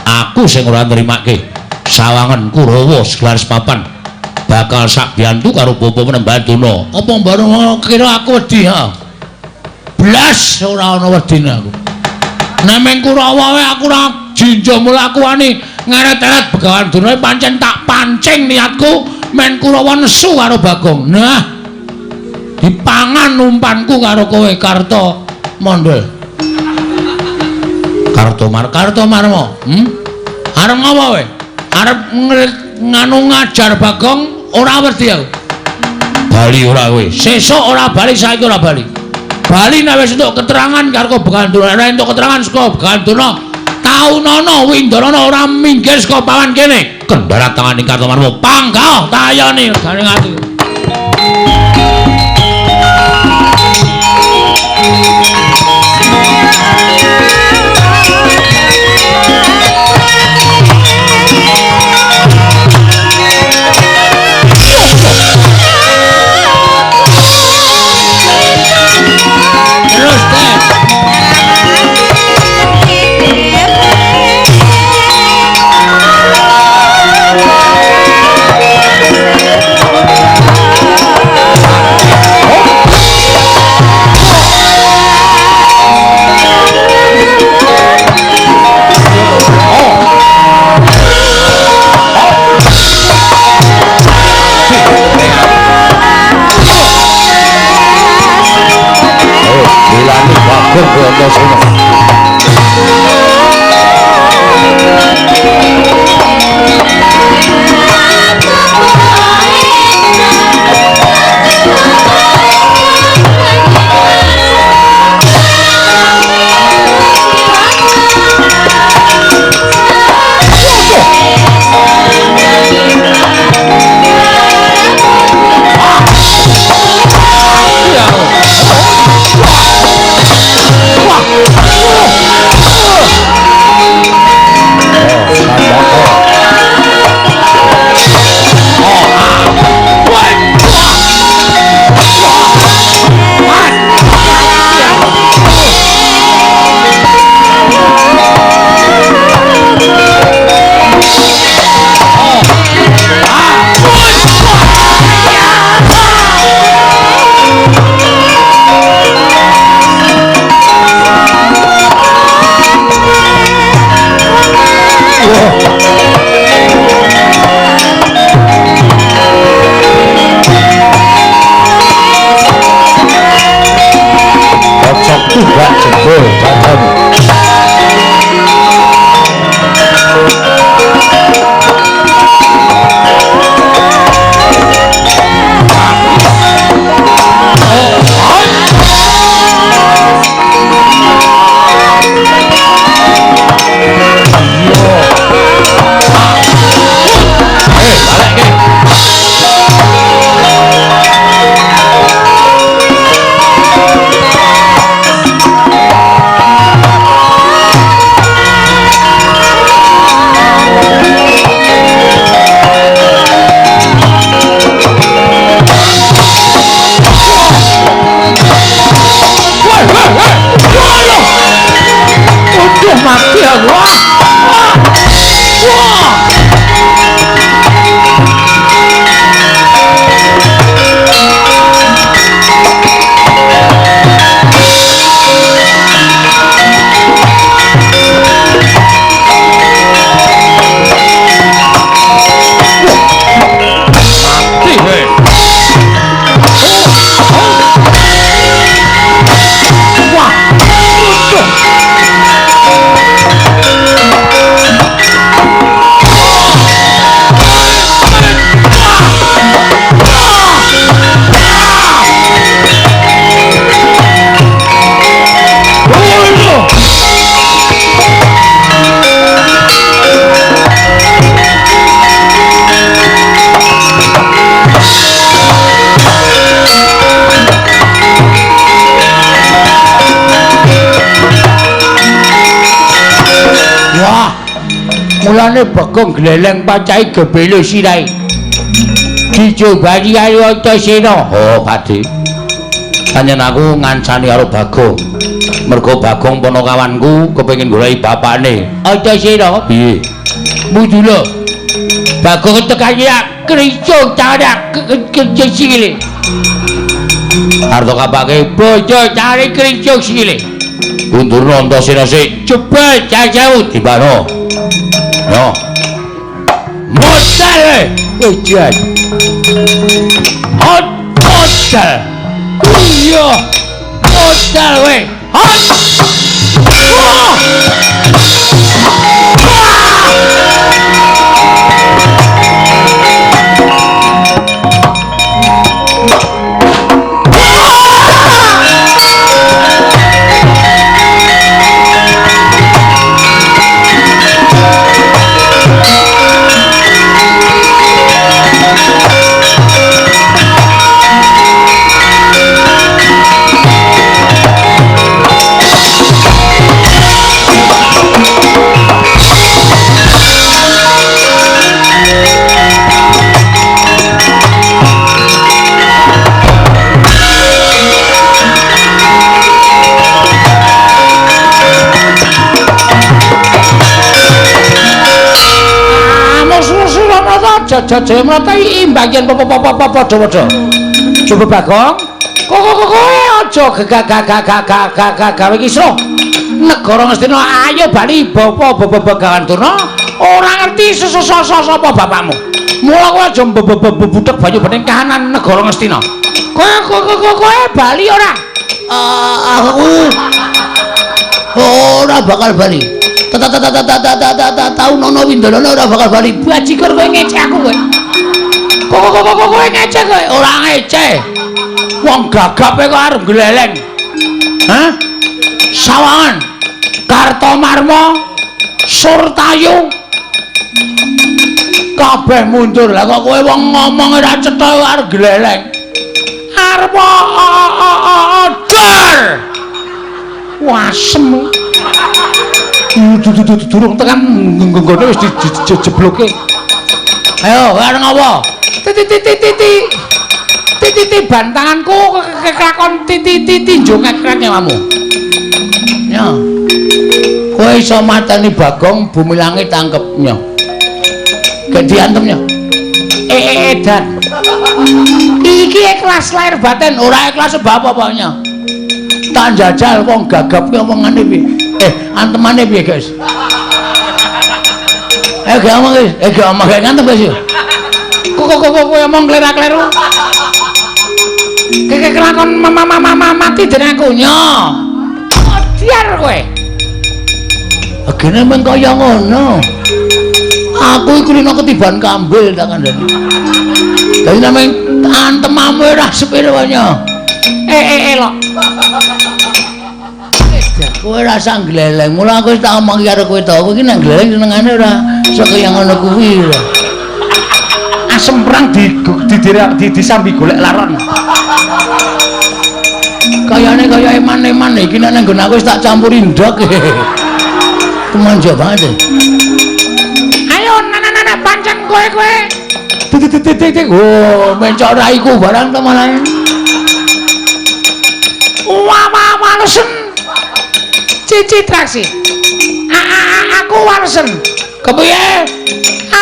aku sing ora nrimake sawangan Kurawa segelar sepapan bakal sak biyantu karo bapa Penemban Durna. Apa mbareng kira aku wedi ha? Blas ora ana wedine aku. Nek meng Kurawa wae aku ora jinja mula aku wani ngeret-eret Begawan Durna pancen tak pancing niatku men Kurawa nesu karo Bagong. Nah, dipangan umpanku karo kowe Karto Mondol. Kartomar, Kartomarmo. Arep ngopo kowe? Arep nganu ngajar Bagong ora wedi aku. Bali ora kowe. Sesuk ora bali, saiki ora bali. Bali nek wis entuk keterangan karo Begawan Durna, ora entuk keterangan saka Begawan Durna, taunono Windarana ora minggir saka pawan kene. Kendharat tangane Kartomarmo. Panggah tayone regane ati. Terus deh. Wah. Mulane Bagong gleleng pacahe gebele sirahe. Dicobani karo Antasena. Oh, Pakde. Pancen aku ngancani karo Bagong. Mergo Bagong ponokawanku kepengin goleki bapakne. Antasena? Piye? Mudula. Bagong tekan ya kricung tarak kricung sikile. Arto kapake bojo cari kricung sikile. Undurna Antasena sik. Jebul jauh dibano. Yo. Modal wejan. Hot modal. Iya. Modal we. Hot. Wah. Jaja mrata imbang yen padha-padha. Coba Bagong. Kok aja gegagagagagagag gawe kisruh. Negara Ngastina ayo bali bapa Begawan Durna ora ngerti sapa bapakmu. Mula kowe aja mbebudhek banyu bening kahanan negara Ngastina. Kowe bali ora? Aku ora bakal bali. Tau nono Windolana ora bakal bali. Bajigur kowe ngecek aku kowe. Kok kowe ngecek kowe? Ora ngecek. Wong gagape kok arep gleleng. Hah? Sawangan Kartomarma Surtayu kabeh mundur. Lah kok kowe wong ngomong ora cetha arep gleleng. Arep dor. Wasem. Durung tekan nggone wis dijebloke. Ayo, arep ngopo? Titi titi bantanganku kelakon titi titi njongek nyawamu. Ya. Kowe iso mateni Bagong bumi langit tangkep nya. Gek diantem nya. Edan. Iki ikhlas lahir batin, ora ikhlas sebab apa nya. Tak jajal wong gagap ki omongane piye? Antemane piye, guys? Gak omong, guys. Gak omong, gak ngantem, guys. Kok kowe omong klera-kleru? Keke kelakon mama mati dene aku nya. Odiar kowe. Agene meng kaya ngono. Aku iku rino ketiban kambil tak kandhani. Dadi nameng antemamu ora sepiro nya. Elok. Kowe rasa gleleng. Mula aku wis tak omong karo kowe to. Kowe iki nek gleleng senengane ora kaya ngono kuwi. Asem perang di disambi golek laron. Kayane kaya eman-eman iki nek nang nggon aku wis tak campuri ndok. Kemanja banget. Ayo nana pancen kowe kowe. Titik. Oh, mencok raiku barang to malah. Wah walesen. Cici traksi. Aku walesen. Kepiye?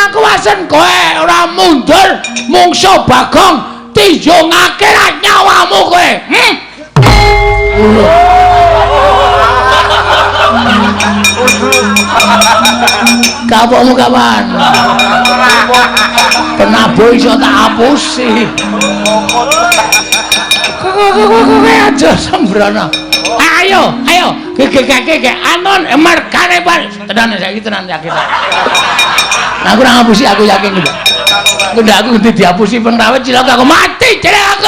Aku walesen kowe ora mundur mungsuh Bagong tinjungake nyawamu kowe. Kapokmu kapan? Penabuh iso tak hapusi. Kowe aja sembrono. Ayo, ayo, gege anon mergane bar. Tenan saiki tenan yakin. Aku ora ngapusi, aku yakin kok. Ndak aku ngendi dihapusi pengrawit cilaka aku mati jeneng aku.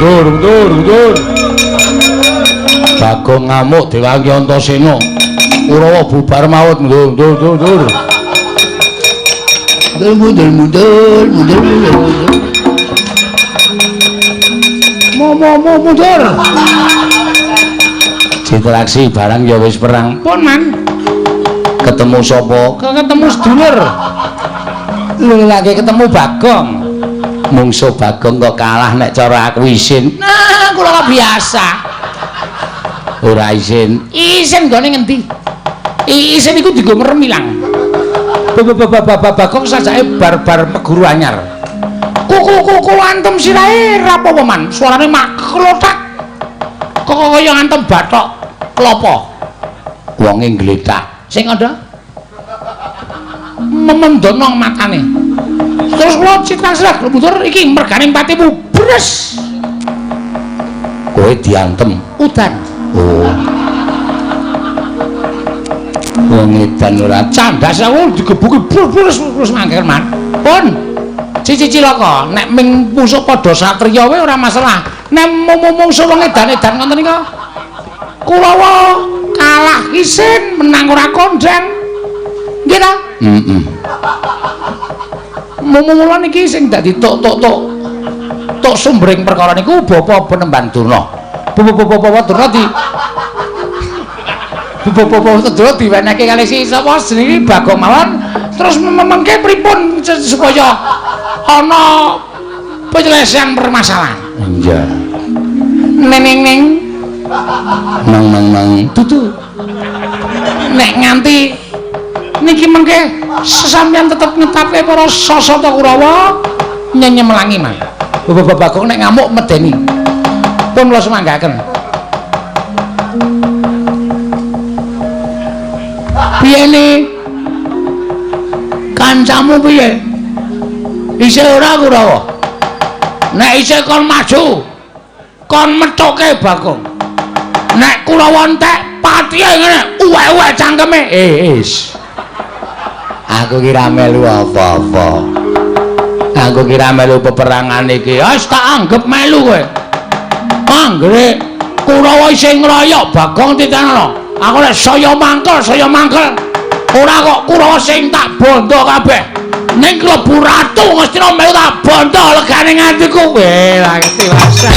Mundur, mundur, mundur. Bagong ngamuk diwangi Antasena. Kurawa bubar maut. Mundur, mundur, mundur. Mundur, mundur, mundur, mundur, mundur. Mo mo mo mundur. Citraksi barang ya wis perang. Pun man. Ketemu sapa? Ketemu sedulur. Lho lagi ketemu Bagong. Mungsuh Bagong kok kalah nek cara aku isin. Nah, kula kok biasa. Ora isin. Isin nggone ngendi? Isin iku dienggo merem ilang. Bagong sajake bar-bar meguru anyar. Kuku-kuku antem sirahe ra apa-apa man. Suarane maklothak. Kok kaya antem bathok klopo. Wonge ngletak. Sing kandha memendonong matane. Terus kula citra sirah mundur iki mergane patimu bres. Kowe diantem udan. Oh. Wong edan ora candas aku digebuki brus brus mangker man. Pun cici cilaka nek ming musuh padha satriya wae ora masalah. Nek mung-mungsuh wong edan-edan ngoten nika Kurawa kalah isin menang ora kondang. Nggih ta? Heeh. Mula niki sing dadi tok-tok-tok tok sumbering perkara niku Bapak Penemban Durna. Bapak Durna di Bapak Durna diwenehke kali si sapa jenenge Bagong mawon terus mengke pripun supaya ana penyelesaian permasalahan. Iya. Neng neng nang nang nang dudu. Nek nganti niki mengke sesampeyan tetep ngetapke para sasata Kurawa nyenyemelangi mah. Bapak Bagong nek ngamuk medeni. Pun kula semanggaken. Piye ne? Kancamu piye? Isih ora Kurawa? Nek isih kon maju, kon methuke Bagong. Nek Kurawa entek patihe ngene, uwek-uwek cangkeme. Is. Aku kira melu apa-apa. Aku kira melu peperangan iki. Wis tak anggep melu kowe. Anggere Kurawa isih ngroyok Bagong titenono. Aku nek saya mangkel, saya mangkel. Ora kok Kurawa sing tak bondo kabeh. Ning klebu ratu Ngastina melu tak bondo legane atiku. Weh, lagi tiwasan.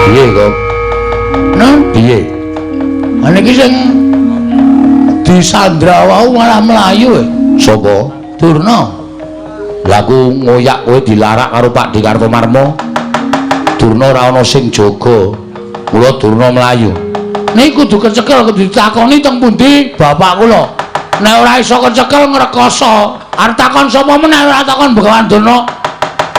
Piye kok? Nang piye? Ana iki sing disandra wau malah mlayu. Sapa? Durna. Lah aku ngoyak kowe dilarak karo Pak D. Kartomarmo. Durna ora ana sing jaga. Mula Durna mlayu. Niki kudu kecekel kudu ditakoni teng pundi bapak kula. Nek ora iso kecekel ngrekoso. Arep takon sapa meneh ora takon Begawan Durna.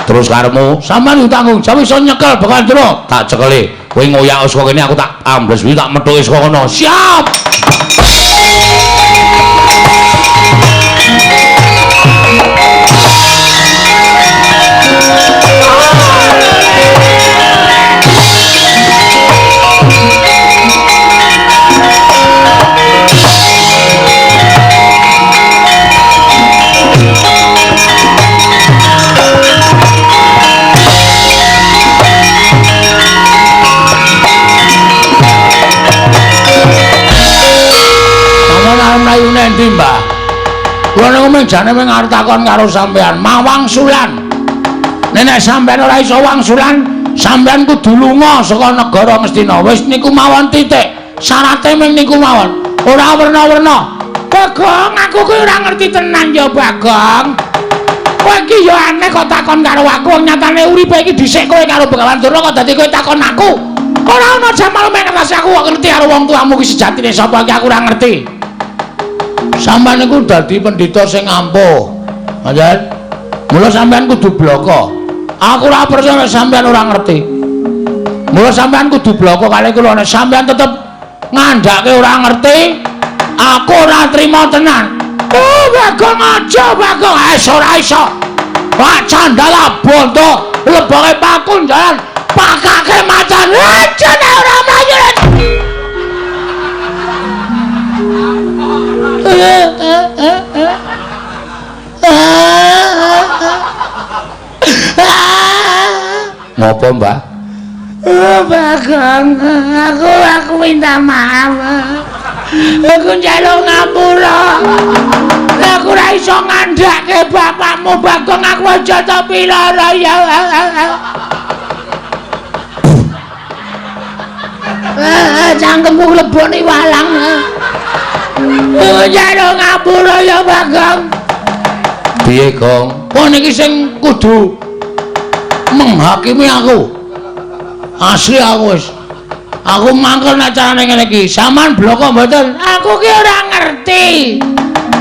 Terus karepmu sampean tanggung jawab iso nyekel Begawan Durna. Tak cekeli. Kowe ngoyak saka kene aku tak ambles kuwi tak methuke saka kono. Siap. Mlayu nendi, Mbah? Kula niku mung jane mung arep takon karo sampean, mawangsulan. Nek sampean ora iso wangsulan, sampean kudu lunga saka negara Ngastina. Wis niku mawon titik. Syarate mung niku mawon. Ora werna-werna. Bagong, aku kuwi ora ngerti tenan ya, Bagong. Kowe iki ya aneh kok takon karo aku, wong nyatane uripe iki dhisik kowe karo Begawan Durna kok dadi kowe takon aku. Ora ana jamal mek ngerti aku kok ngerti karo wong tuamu ki sejatine sapa iki aku ora ngerti. Sampeyan niku dadi pendhita sing ampuh. Ngoten. Mula sampeyan kudu bloko. Aku ora percaya nek sampeyan ora ngerti. Mula sampeyan kudu bloko kali kula nek sampeyan tetep ngandhake ora ngerti, aku ora trima tenan. Oh, Bagong aja, Bagong. Wis ora iso. Wah, candala bondo. Leboke paku jalan pakake macan. Aja ora mlayu. Ngopo, Mbah? Bagong, aku minta maaf. Aku njaluk ngapura. Aku ora iso ngandhake bapakmu, Bagong, aku aja tapi lara ya. Cangkemku lebone walang. Aku njaluk ngapura ya, Bagong. Piye, Gong? Oh niki sing kudu menghakimi aku. Asli aku wis. Aku mangkel nek carane ngene iki. Sampeyan bloko mboten? Aku ki ora ngerti.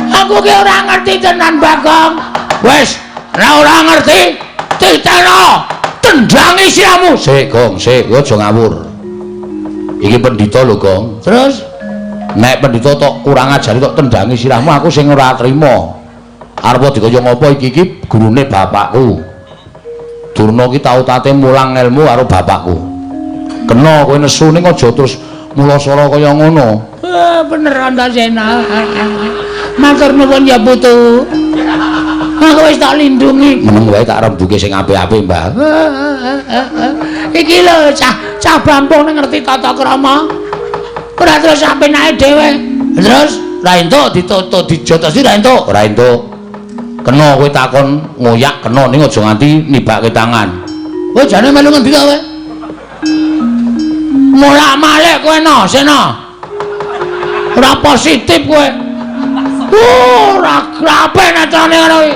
Aku ki ora ngerti tenan, Bagong. Wis, nek ora ngerti, titeno, tendangi siramu. Sik, Gong, sik, kowe aja ngawur. Iki pendhita lho, Gong. Terus nek pendhita tok kurang ajari tok tendangi sirahmu, aku sing ora trima. Arep dikaya ngopo iki iki gurune bapakku. Durna ki tau tate mulang ilmu karo bapakku. Kena kowe nesu ning aja terus mulasara kaya ngono. Bener Antasena. Matur nuwun ya putu. Aku wis tak lindungi. Meneng wae tak rembuke sing apik-apik, Mbah. Iki lho cah bampung ngerti tata krama. Ora terus apenake dhewe. Terus ra entuk ditoto dijotosi ra entuk. Ora entuk. Kena kowe takon ngoyak kena ning aja nganti nibake tangan. Kowe jane melu ngendi ta kowe? Molak-malik kowe no, Sena. Ora positif kowe. Ora apik nek carane ngono kuwi.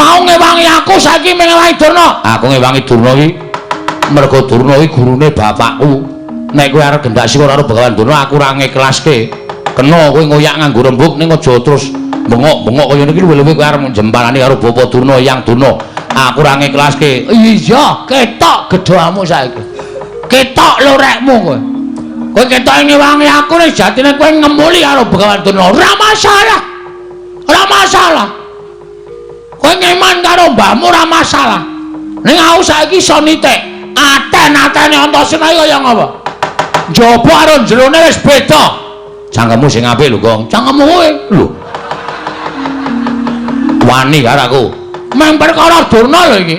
Mau ngewangi aku saiki ngewangi Durna. Aku ngewangi Durna iki mergo Durna iki gurune bapakku. Nek kowe arep gendak sira karo Begawan Durna aku ora ngiklaske. Kena kowe ngoyak nganggo rembug ning aja terus bengok-bengok kaya ngene iki luwih-luwih kowe arep jemparane karo Bapak Durna Yang Durna. Aku ora ngiklaske. Iya, ketok gedhamu saiki. Ketok lorekmu kowe. Kowe ketok ngewangi aku nek jatine kowe ngemuli karo Begawan Durna. Ora masalah. Ora masalah. Kowe ngeman karo mbahmu ora masalah. Ning aku saiki iso nitik. Aten-atene Antasena iki kaya ngapa? Njaba karo jerone wis beda. Cangkemmu sing apik lho, Gong. Cangkemmu kowe. Lho. Wani karo aku. Meng perkara Durna lho iki.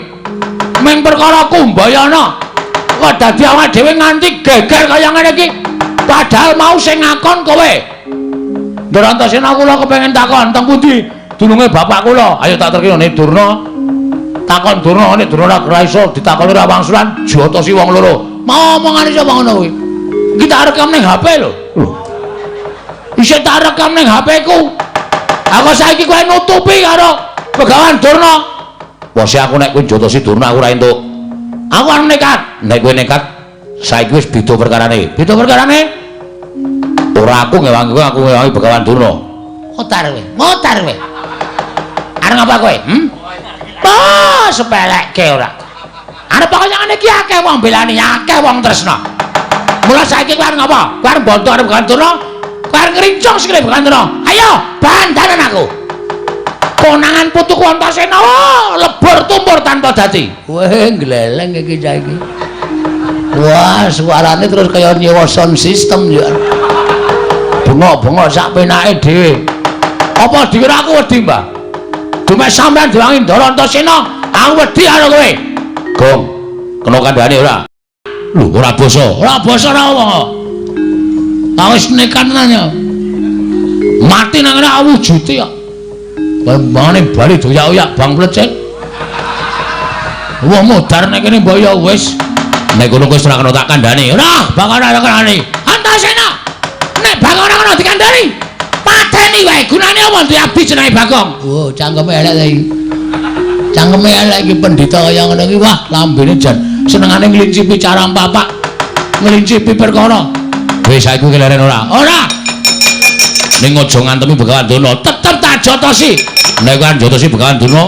Meng perkara Kumbayana. Kok dadi awake dhewe nganti geger kaya ngene iki. Padahal mau sing ngakon kowe. Ndara Antasena kula kepengin takon teng pundi dununge bapak kula. Ayo tak terkene nek Durna. Takon Durna nek Durna ora iso ditakoni ora wangsulan jotosi wong loro. Mau omongane sapa ngono kuwi? Iki tak rekam ning HP lho. Lho. Isih tak rekam ning HP ku. Aku saiki kowe nutupi karo Begawan Durna. Wose aku nek kowe jotosi Durna aku ora entuk. Aku arep nekat. Nek kowe nekat saiki wis beda perkarane. Beda perkarane? Ora aku ngewangi kowe, aku ngewangi Begawan Durna. Ngotar kowe, ngotar kowe. Arep ngapa kowe? Oh, sepelekke ora. Arep pokoke ngene iki akeh wong belani, akeh wong tresna. Mula saiki kowe arep ngapa? Kowe arep bonto arep Begawan Durna? Kowe arep ngrincung sikile Begawan Durna. Ayo, bandanan aku. Konangan putuku Antasena, oh, lebur tumpur tanpa dadi. Weh, gleleng iki saiki. Wah, suarane terus kaya nyewa sound system ya. Bengok-bengok sak penake dhewe. Apa dikira aku wedi, Mbah? Dume sampean diwangi Ndara Antasena, aku wedi karo kowe. Gong, kena kandhane ora? Lho, ora basa. Ora basa ora wong kok. Ta wis nekat tenan ya. Mati nang ngene wujude kok. Bambangane bali doyak-oyak bang plecet. Wong modar nek kene mbok ya wis. Nek ngono kowe ora kena tak kandhane. Ora, bakal ora kandhane. Antasena. Nek bakal ora kena dikandhani, pateni wae. Gunane apa duwe abdi jenenge Bagong? Oh, cangkeme elek ta iki. Cangkeme elek iki pendhita kaya ngono iki. Wah, lambene jan senengane nglincipi carang papak. Nglincipi perkara. Wis saiki keleren ora? Ora. Ning aja ngantemi Begawan Durna, tetep tak jotosi. Nek kowe jotosi Begawan Durna,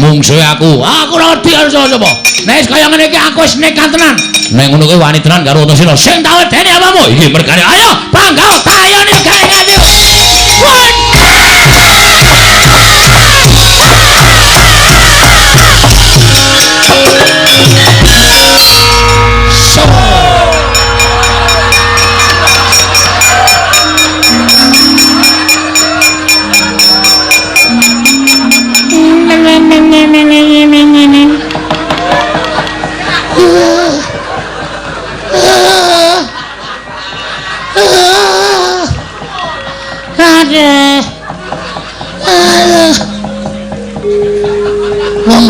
mungsuhe aku. Aku ora wedi karo sapa-sapa. Nek wis kaya ngene iki aku wis nekat tenan. Nek ngono kowe wani tenan karo Antasena. Sing tak wedeni apamu? Iki mergane. Ayo, bangga tayone gawe nganti.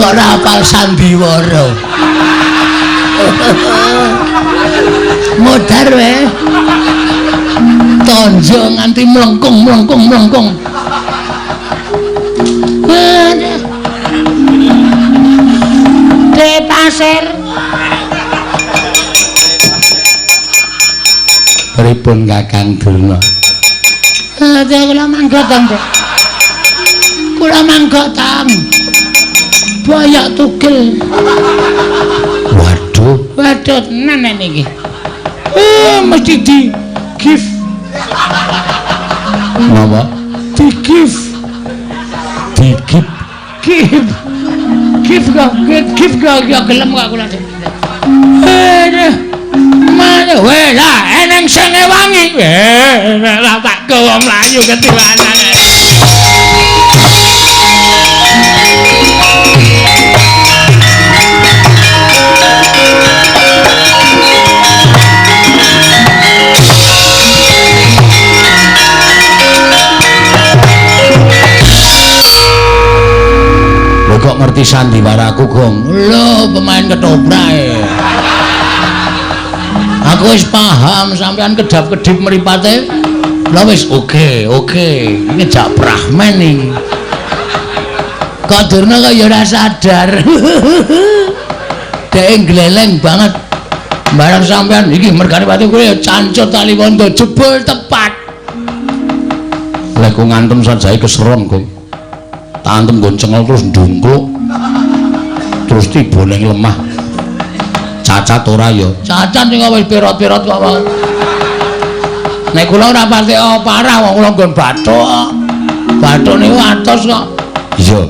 Kok ora hafal sandiwara. Modar wae. Tonjo nganti mlengkung-mlengkung-mlengkung. De pasir. Pripun Kakang Durna? Kula manggot, Dek. Kula manggot. Boyok tugel. Waduh. Waduh tenan iki. Mesti di gift. Napa? Di gift. Di gift. Gift. Gift kok, gift kok ya gelem kok kula. Mana weh lah eneng sing ngewangi. Lah tak gawa mlayu ketiwanan. Lho kok ngerti sandiwaraku, Gong? Lho, pemain ketoprak e. Aku wis paham sampean kedap-kedip mripate. Lah wis oke, oke. Iki jak Brahman iki. Kok Durna kok ya ora sadar. Dhek gleleng banget. Barang sampean iki mergane pati kuwi ya cancut tali wondo jebul tepat. Lek ku ngantem sajae keseron, Gong. Tak antem nggon cengel terus ndungkluk. Terus tiba ning lemah. Cacat ora ya? Cacat sing wis pirot-pirot kok. Nek kula ora pati parah wong kula nggon bathuk. Bathuk niku atos kok. Iya.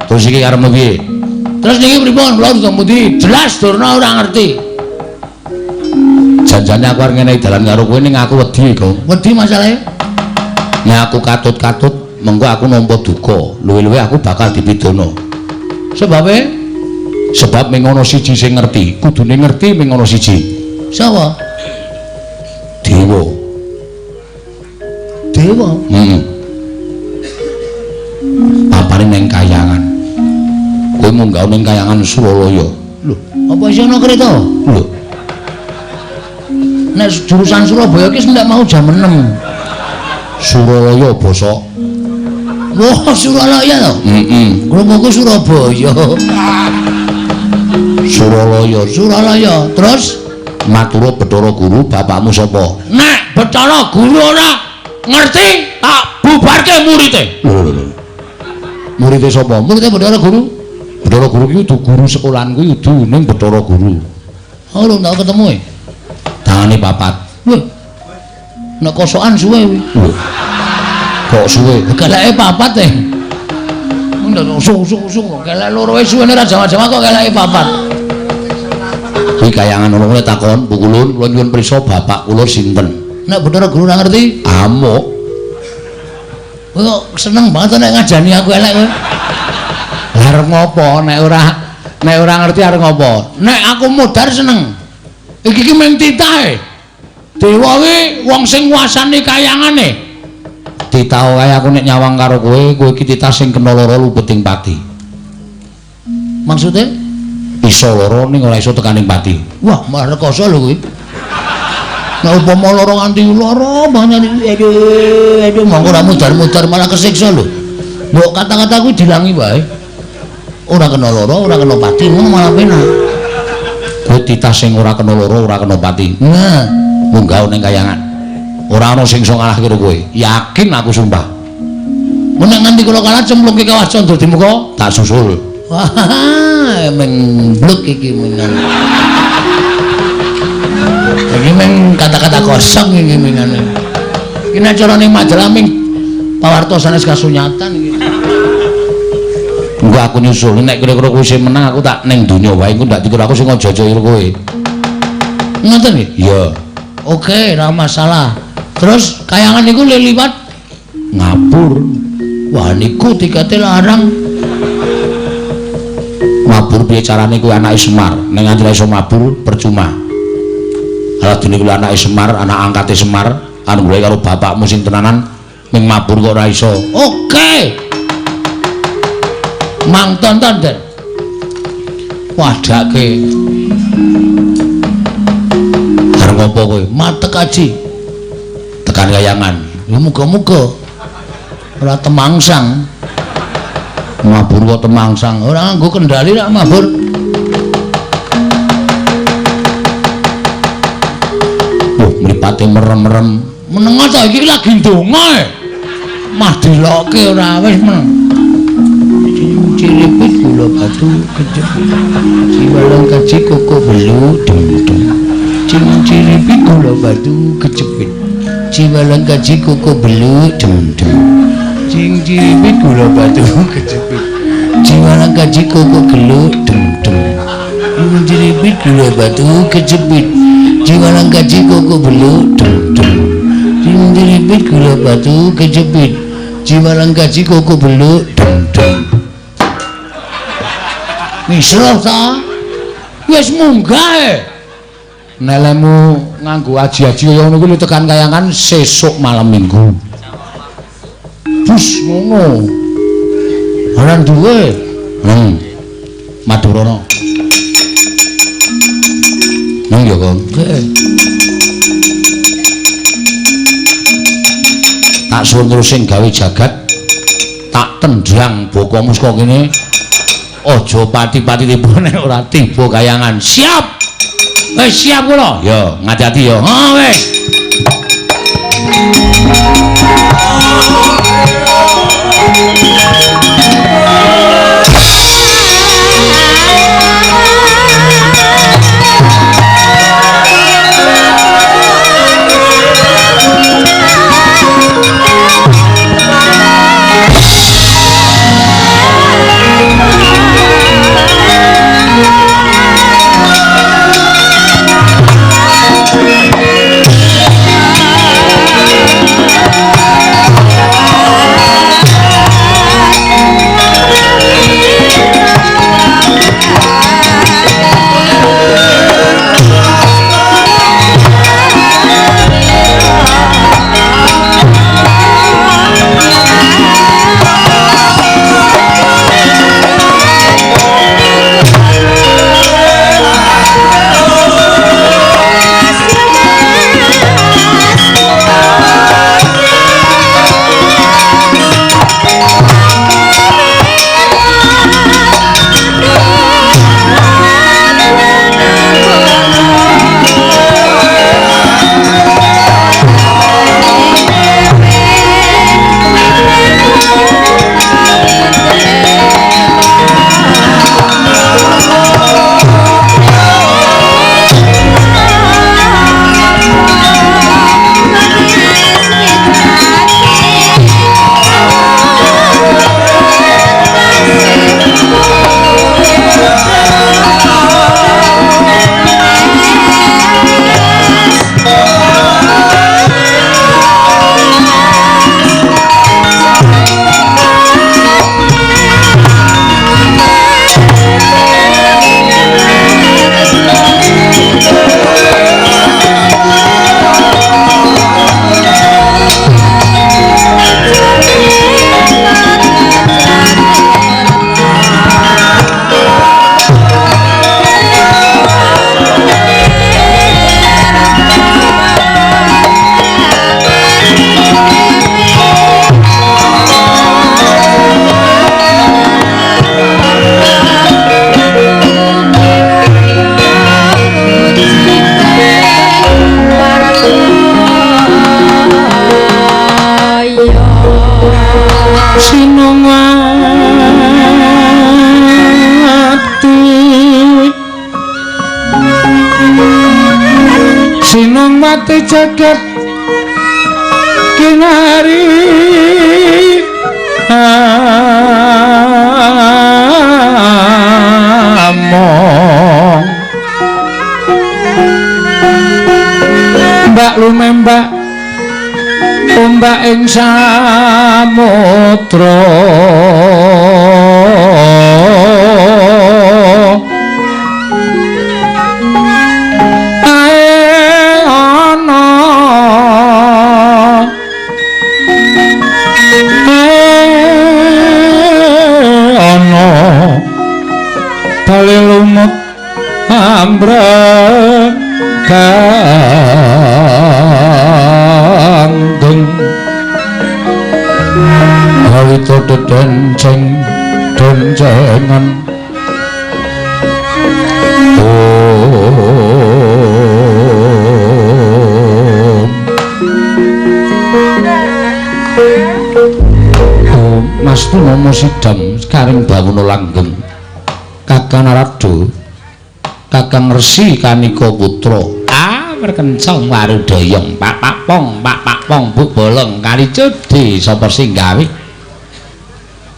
Terus iki arep piye? Terus niki pripun? Kula kudu pundi? Jelas Durna ora ngerti. Janjane aku arep ngenehi dalan karo kowe ning aku wedi, Gong. Wedi masalahe? Nek aku katut-katut mengko aku nampa duka, luwe-luwe aku bakal dipidana. Sebabe? Sebab ming ana siji sing ngerti, kudune ngerti ming ana siji. Sapa? Dewa. Dewa? Heeh. Papane ning kayangan. Kowe munggah ning kayangan Suralaya. Lho, apa isih ana kereta? Lho. Nek jurusan Surabaya iki nek mau jam 6. Suralaya bosok. Wah, Suralaya to? Heeh. Krunguku Surabaya. Suralaya, Suralaya. Terus matura Bathara Guru, bapakmu sapa? Nek Bathara Guru ora ngerti, tak bubarke murite. Lho lho lho. Murite sapa? Murite Bathara Guru. Bathara Guru ki kudu guru sekolahanku kudu ning Bathara Guru. Oh, lho ndak ketemu e. Tangane papat. Wah. Nek kosokan suwe kuwi. Lho. Kok suwe? Keleke papat e. Ndak usung-usung kok kelek loro e suwene ora jawa-jawa kok keleke papat. Kuwi kayangan ana kula takon, Bu Kulun, kula nyuwun prisa bapak kula sinten? Nek Bathara Guru ora ngerti, amuk. Kowe kok seneng banget nek ngajani aku elek kowe. Lah arep ngopo nek ora ngerti arep ngopo? Nek aku modar seneng. Iki ki mung titahe. Dewa kuwi wong sing nguasani kayangane. Titah kae aku nek nyawang karo kowe, kowe iki titah sing kena lara lubeting pati. Maksude? Iso lara ning ora iso tekaning pati. Wah, malah rekoso lho kuwi. Nek upama lara nganti lara banget aduh, aduh mongko ora mudar-mudar malah kesiksa lho. Mbok kata-kata kuwi dilangi wae. Ora kena lara, ora kena pati, ngono malah penak. Kowe titah sing ora kena lara, ora kena pati. Nah, munggah ning kayangan. Ora ana sing iso ngalahke kowe. Yakin aku sumpah. Mun nek nganti kula kalah cemplungke kawah Candra Dimuka, tak susul. Wah, mengbluk iki mengan. Iki meng kata-kata kosong iki mengan. Iki nek carane majalah ming pawarta sanes kasunyatan iki. Engko aku nyusul nek kira-kira kowe sing menang aku tak ning donya wae engko ndak dikira aku sing aja-aja karo kowe. Ngoten nggih? Iya. Oke, ora masalah. Terus kayangan niku liwat ngabur. Wah, niku tikete larang. Mabur piye carane kuwi anake Semar? Nek nganti iso mabur percuma. Ala dene kuwi anake Semar, anak angkate Semar, anu golek karo bapakmu sing tenanan ning mabur kok ora iso. Oke. Mang tonton, Den. Wadake. Arep apa kowe? Matek aji. Tekan kayangan. Ya muga-muga ora temangsang. Mabur kok temangsang. Ora nganggo kendali rak mabur. Loh, mripate merem-merem. Meneng ta iki lagi ndonga e. Mah dilokke ora wis meneng. Ciripit gula batu kejepit. Ciwalang kaji koko belu dem-dem. Ciripit gula batu kejepit. Ciwalang kaji koko belu dem-dem. Ciripit gula batu kejepit. Ciwalang kaji koko gelu dem-dem. Ciripit gula batu kejepit. Ciwalang kaji koko belu dem-dem. Ciripit gula batu kejepit. Ciwalang kaji koko belu dem-dem. Ngisroh ta? Wis munggah e. Nelemu nganggo aji-aji kaya ngono kuwi tekan kayangan sesuk malam Minggu. Bus ngono. Ora duwe. Madurana. Nang ya, Kang. Tak suwun terus sing gawe jagat, tak tendang bokomu saka kene. Aja pati-pati tiba nek ora tiba kayangan. Siap. Wis siap kula. Ya, ngati-ati ya. Ha wis. Sinungwati jagat kinari among mbak lumembak ombak ing samudra ambrang kanggeng awito dedenceng dencengan. Om Mas Purnomo Sidam karing bawono langgeng Kakang Narada Kakang Resi Kanika Putra. Ah merkencong warudayong pak pak pong pak pak pong bu bolong kali cudi sapa sing gawe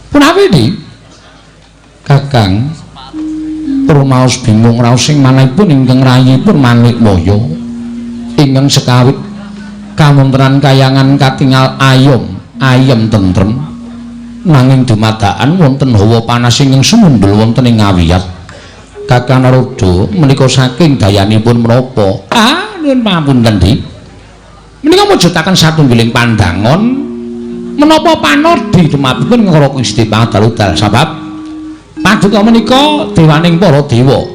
punawi di Kakang rumaos bingung raos sing manahipun ingkang rayipun Manikmaya ingkang sekawit kawontenan kayangan katingal ayom ayem tentrem nanging dumadakan wonten hawa panas ingkang sumundhul wonten ing ngawiyat. Kakang Narada menika saking dayanipun menapa? Ah nuwun pangapunten Dik, menika mujudaken satunggiling pandangon menapa panodi tumapipun ngraka Gusti Pangadal-udal sabab paduka menika dewaning para dewa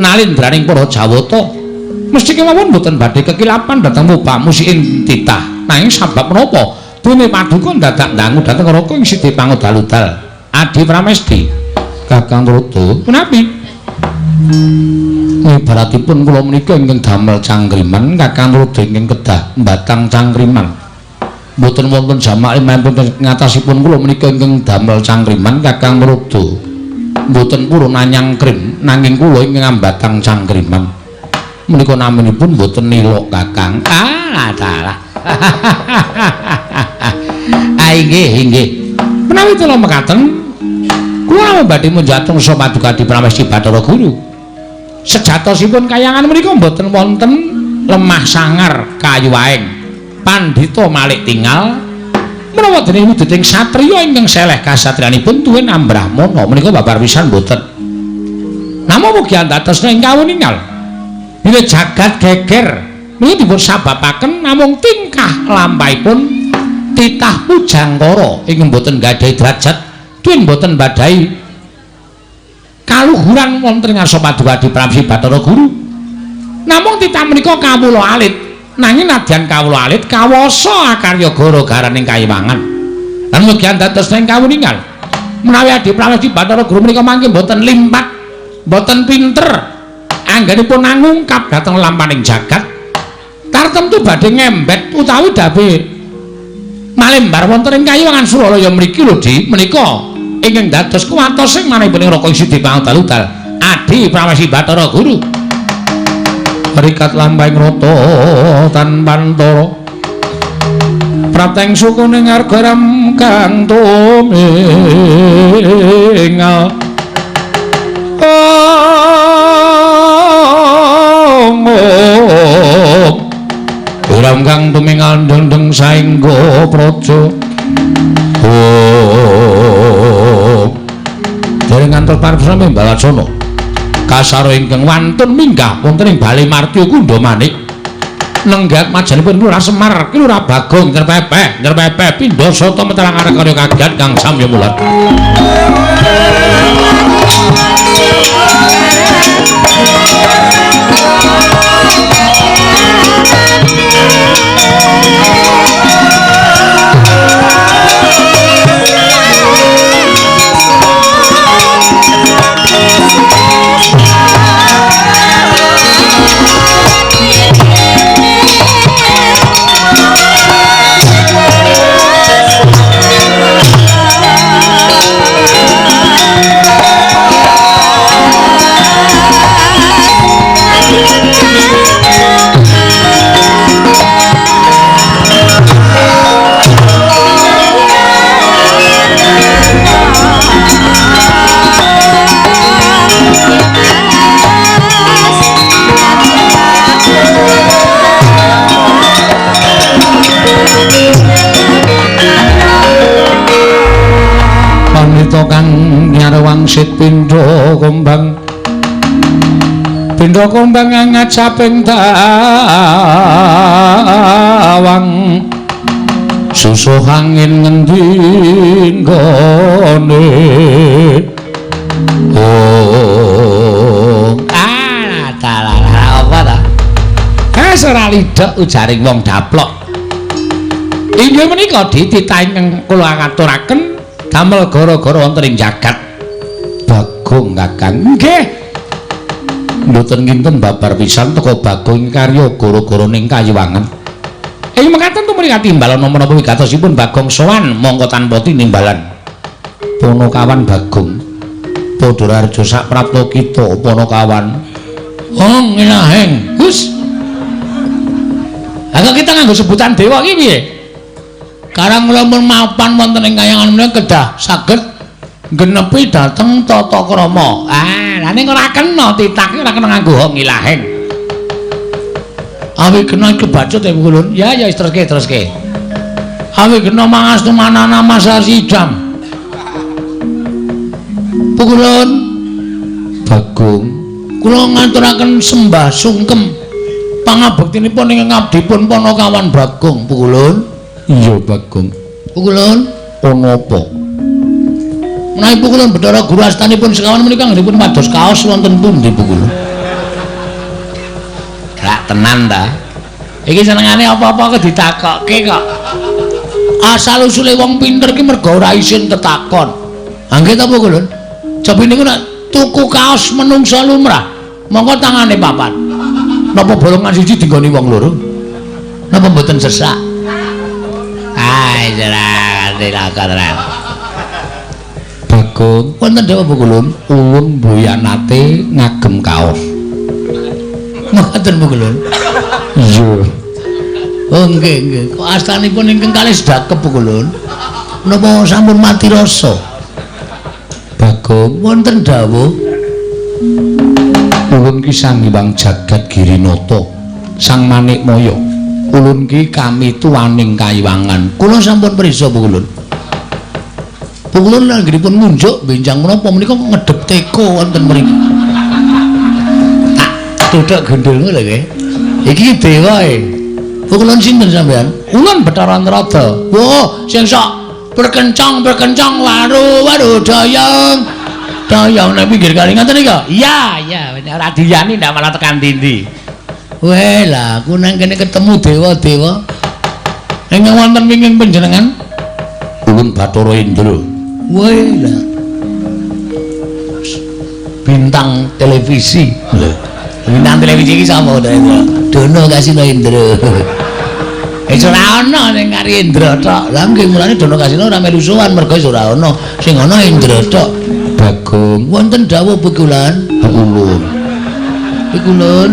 nalindraning para jawata mesti kemawon boten badhe kekilapan dhateng mubamusiing titah nanging sabab menapa dene paduka dadak ndangu dhateng Raka ing Sidi Pangodal-udal Adi Pramesti. Kakang Narada punapi ibaratipun kula menika ingkang damel cangkriman Kakang Narada ingkang kedah mbatang cangkriman mboten wonten jamak limangipun ngatasipun kula menika ingkang damel cangkriman Kakang Narada mboten purun anyangkrim nanging kula ingkang ambatang cangkriman menika naminipun mboten nilok Kakang. Ah dalah. Ah inggih inggih menawi kula mekaten kula namung badhe munjatung sa paduka Adi Pramesti Bathara Guru. Sejatosipun kayangan menika mboten wonten lemah sangar kayu aeng pandhita malik tingal menawa dene wujuding satriya ingkang seleh kasatriyanipun tuwin ambrahmana menika babar pisan mboten. Namung mugi andhatosna ing kawuningal bilih jagat geger menika dipun sababaken namung tingkah lampahipun titah pujangkara ingkang mboten gadhahi derajat tuwin mboten badhahi kaluhuran wonten ing ngarsa paduka Adi Pramesti Bathara Guru. Namung titah menika kawula alit nanging nadyan kawula alit kawasa akarya gara-garaning kayiwangan lan mugi andados ing kawuningal menawi Adi Pramesti Bathara Guru menika mangke mboten limpat mboten pinter anggenipun angungkap dhateng lampaning jagat tartemtu badhe ngembet utawi dabe malembar wonten ing kayiwangan Suralaya mriki lho Dik menika ingkang dados kuwatos sing manahipun Raka Sidi Pangadal-udal Adi Pramesti Bathara Guru. Rikat lampahing rata tanpantara prapteng sukune ngargaram kang tumingal. Ram kang tumingal ndeng saengga praja. Dereng ngantos paripurna Balasana kasaro ingkang wantun minggah wonten ing Bale Martya Kundha Manik nenggat majanipun Lurah Semar ki Lurah Bagong nyerpepeh nyerpepeh pindha sata meterang karya kagiat kang samya mulat. Pandita kang nyarwangsit pindha kembang pindha kembang ngacaping tawang susuh angin ngendi nggone. Oh ah dalah. didok ujaring wong daplok. Inggih menika dititah ingkang kula aturaken damel gara-gara wonten ing jagat. Bagong Kakang. Nggih. Mboten kinten babar pisan teka Bagong karya gara-gara ning Kayiwangan. Ing mekaten tumrih katimbalan menapa wigatosipun Bagong sowan mongko tanpa tinimbalan. Panakawan Bagong. Padha raharja saprapta kita Panakawan. Hong ilaheng. Gus. Lah kok kita nganggo sebutan dewa iki piye? Karang kula pun mapan wonten ing kayangan menika kedah saged genepi dhateng tata krama. Ah, lha ning ora kena titah ora kena nganggo hong ilaheng. Awi kena kebacut ya Pukulun. Ya ya teruske teruske. Awi kena mangastu manana masasidam. Pukulun Bagong kula ngaturaken sembah sungkem pangabektinipun ingkang abdipun Panakawan Bagong Pukulun. Iya Bagong. Pukulun ana apa? Menawi Pukulun Bathara Guru astanipun sekawan menika anggenipun pados kaos wonten pundi Pukulun? Rak tenan ta? Iki senengane apa-apa kok ditakokke kok. Asal usule wong pinter ki mergo ora isin tetakon. Ha nggih ta Pukulun? Cobi niku nek tuku kaos menungsa lumrah, mongko tangane papat. Napa bolongan siji dinggoni wong loro? Napa mboten sesak? Ai tenan. Bagong wonten dawuh Pukulun, ulun mboyanate ngagem kaos. Mekaten Pukulun. Iya. Oh nggih nggih. Kok astanipun ingkang kalih sedakep Pukulun? Napa sampun mati rasa? Bagong wonten dawuh ulun ki Sang Hyang Jagat Girinata, Sang Manikmaya. Ulun ki kami tuaning Kayiwangan. Kula sampun prisa Pukulun. Pukulun anggenipun ngunjuk benjang menapa menika ngedep teko wonten mriki. Tak tuthuk gendulmu lho nggih. Iki dewa e. Pukulun sinten sampean? Ulun Bathara Narada. Wah, sing sok berkencang-berkencang waru-waru dayang. Dayang nang pinggir kali ngoten niku. Iya, iya, ora diyani ndak malah tekan dindi. Weh lah, aku nang kene ketemu dewa-dewa. Ingkang wonten wingking panjenengan? Ulun Bathara Indra. Weh lah. Bintang televisi. Lho. Bintang televisi iki sapa to, Indra? Dono Kasino Indra. Wis ora ana sing kari Indra tok. Lah nggih mulane Dono Kasino ora melu sowan mergo wis ora ana. Sing ana Indra tok. Bagong wonten dawuh Pukulan. Ulun. Pukulun.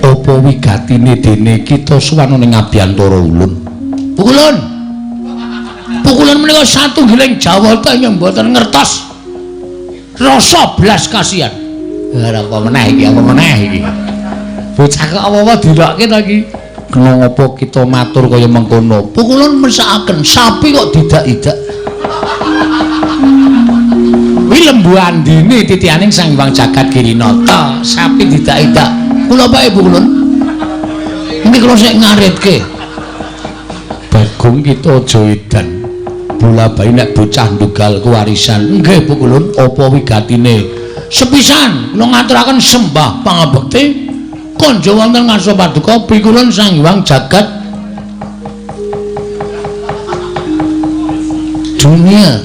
Apa wigatine dene kita sowan ning abiyantara ulun? Pukulun. Pukulun menika satunggiling jawata ingkang mboten ngertos rasa blas kasihan. Ora apa meneh iki, apa meneh iki. Bocah kok apa-apa dilokke ta iki? Kena ngapa kita matur kaya mengkono? Pukulun mesakaken sapi kok didak-idak. Kuwi lembu andine titianing Sang Hyang Jagat Girinata, sapi didak-idak. Kula pae Pukulun. Niki kula sik ngaritke. Bagong kita aja edan. Bola bayi nek bocah ndugal kewarisan. Nggih Pukulun, apa wigatine? Sepisan kula ngaturaken sembah pangabekti konjo wonten ngarsa paduka Pikulun Sang Hyang Jagat Dunia.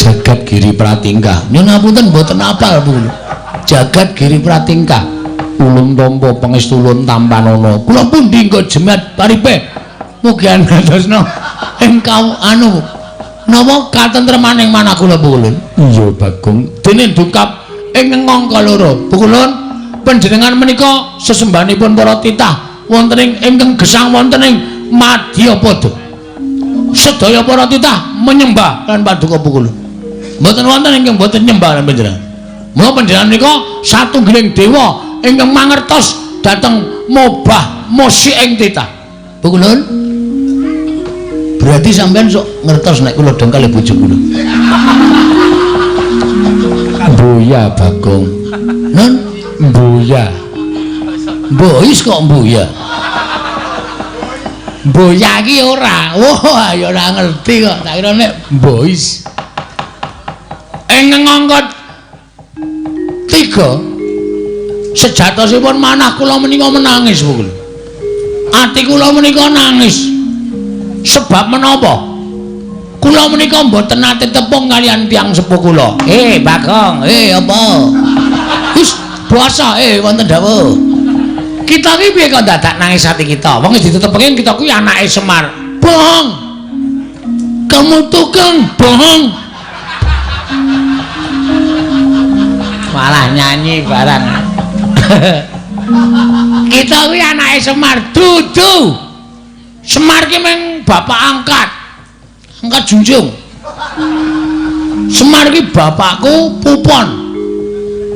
Jagat Giri Pratingkah. Nyuwun ngapunten mboten apal Pukulun. Jagat Giri Pratingkah. Ulun tampa pangestu ulun tampanana. Kula pundi nggo jemat paripe. Mugi andhosna ing anu napa katentremaning manah kula Pukulun. Iya Bagong. Dene dungkap ing angka loro. Pukulun panjenengan menika sesembahanipun para titah wonten ing ingkang gesang wonten ing Madyapada. Sedaya para titah menyembah lan paduka Pukulun. Mboten wonten ingkang mboten nyembah lan panjenengan. Mula panjenengan menika satunggiling dewa ingkang mangertos dhateng mobah mosi ing titah. Pukulun berarti sampean sok ngertos nek kula dongkal bojo kula. Mboya Bagong. Nun mboya. Mbois kok mboya. Mboya iki ora. Wah, ya ora ngerti kok. Tak kira nek mbois. Ing ngangka 3 Sejatosipun manah kula menika menangis pukul. Ati kula menika nangis. Sebab menapa? Kula menika mboten nate tepung kalian tiyang sepuh kula. Bagong, apa? Wis puasa, wonten dawuh. Kita iki piye kok dadak nangis ati kita? Wong wis ditetepke kita kuwi anake Semar. Bohong. Kamu tukang bohong. Malah nyanyi barang. Kita kuwi anake Semar. Dudu. Semar ki meng bapak angkat. Angkat junjung. Semar ki bapakku Pupon.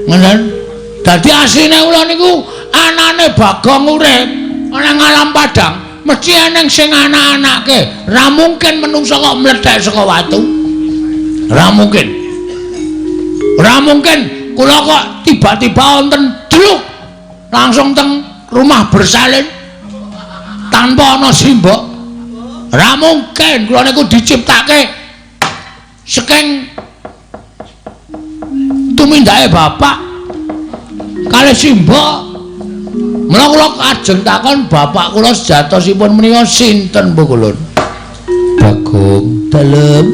Ngoten. Dadi asline kula niku anane Bagong urip ana ngalam padang, mesti eneng sing anak-anake. Ra mungkin menungsa kok mlethek saka watu. Ra mungkin. Ra mungkin kula kok tiba-tiba wonten dluk langsung teng rumah bersalin tanpa ana simbok. Ra mungkin kula niku diciptake saking tumindake bapak kalih simbok. Mula kula ajeng takon bapak kula sejatosipun menika sinten Bu Kulun? Bagong, dalem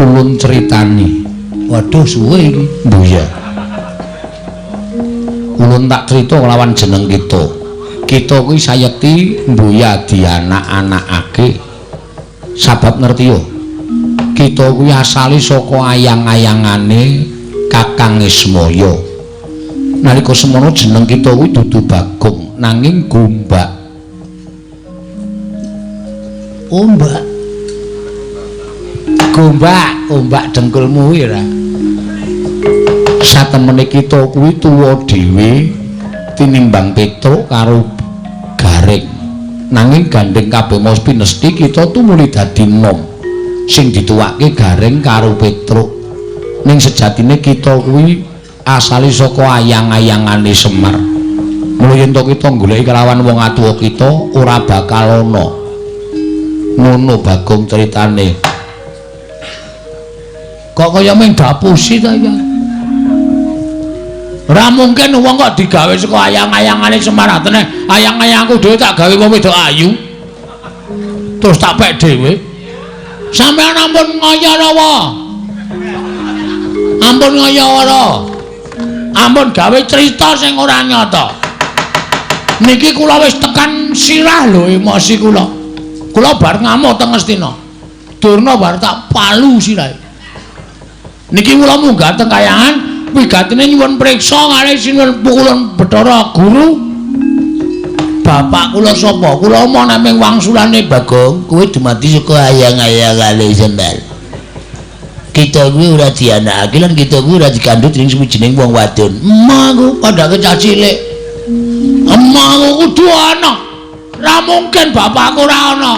ulun critani. Waduh suwe iki. Mbuya. Ulun tak crita kelawan jeneng kita. Kita kuwi sayekti mbuya dianak-anakake. Sabab ngerti yo. Kita kuwi asale saka ayang-ayangane Kakang Ismaya. Nalika semono jeneng kita kuwi dudu Bagong, nanging Gombak. Ombak. Gombak, ombak dengkulmu kuwi ora. Satemene kita kuwi tuwa dhewe tinimbang Petruk karo Gareng. Nanging gandeng kabeh maos pinesti kita tumuli dadi nom sing dituwake Gareng karo Petruk. Ning sejatine kita kuwi asale saka ayang-ayangane Semar. Mula yen to kita goleki kelawan wong atuwa kita ora bakal ana. Ngono Bagong critane. Kok kaya mung dapusi ta ya? Ora mungkin wong kok digawe saka ayang-ayangane Semar. Atene ayang-ayangku dhewe tak gawe wong wedok ayu. Terus tak pek dhewe. Sampeyan ampun ngaya rawa. Ampun ngaya ora. Ampun gawe cerita sing ora nyata. Niki kula wis tekan sirah lho emosi kula. Kula bar ngamuk teng Ngastina. Durna bar tak palu sirahe. Niki kula munggah teng kayangan wigatine nyuwun priksa kalih sinuwun pukulun Bathara Guru. Bapak kula sapa? Kula omong naming wangsulane Bagong, kuwi dumadi saka ayang-ayangane Semar. Kita kuwi ora dianakake lan kita kuwi ora dikandhut dening suwijining wong wadon. Emah aku padake cah cilik. Emah aku kudu ana. Ora mungkin bapakku ora ana.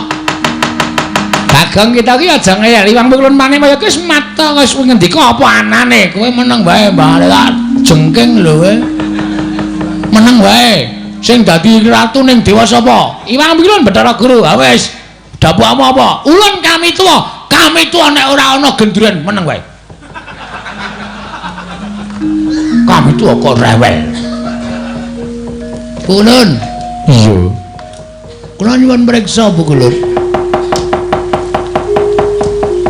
Bagong kita ki aja ngeyel Iwang Pukulun Manikmaya ki wis mata wis ngendika apa anane. Kowe meneng wae Mbah tak jengking lho kowe. Meneng wae. Sing dadi ratu ning dewa sapa? Iwang Pukulun Bathara Guru. Ha wis. Dapukmu apa? Ulun kami tuwa. Kami tuwa nek ora ana gendruwen meneng wae. Kami tuwa kok rewel. Kulun. Iya. Kula nyuwun priksa Bu Kulun.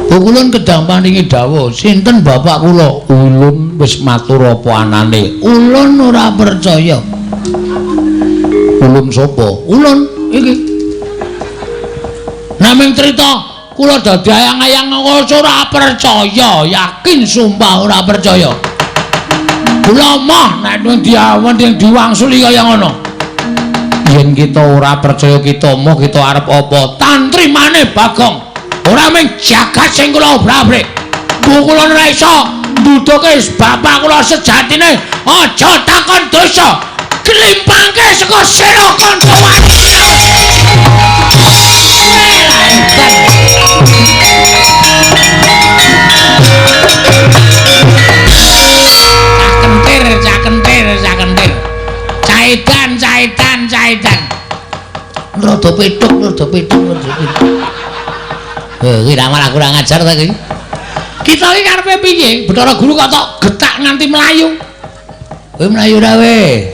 Bu Kulun kedang paringi dawuh, sinten bapak kula? Ulun wis matur apa anane. Ulun ora percaya. Ulun sapa? Ulun iki. Naming crita kula dadi ayang-ayang ora percaya, yakin sumpah ora percaya. Kula moh nek diawen diwangsuli kaya ngono. Yen kita ora percaya kita moh kita arep apa? Tantri maneh Bagong. Ora mung jagat sing kula obrak-abrik. Kula ora iso nduduke bapak kula sejatine. Aja takon dosa. Klimpangke saka sira kanca-kanca. Cakentir, cakentir, cakentir. Caidan, caidan, caidan. Rada petuk, rada petuk, rada petuk. Heh, iki malah kurang ajar ta iki. Kita iki karepe piye? Bathara Guru kok tok getak nganti mlayu. Kowe mlayu ra we?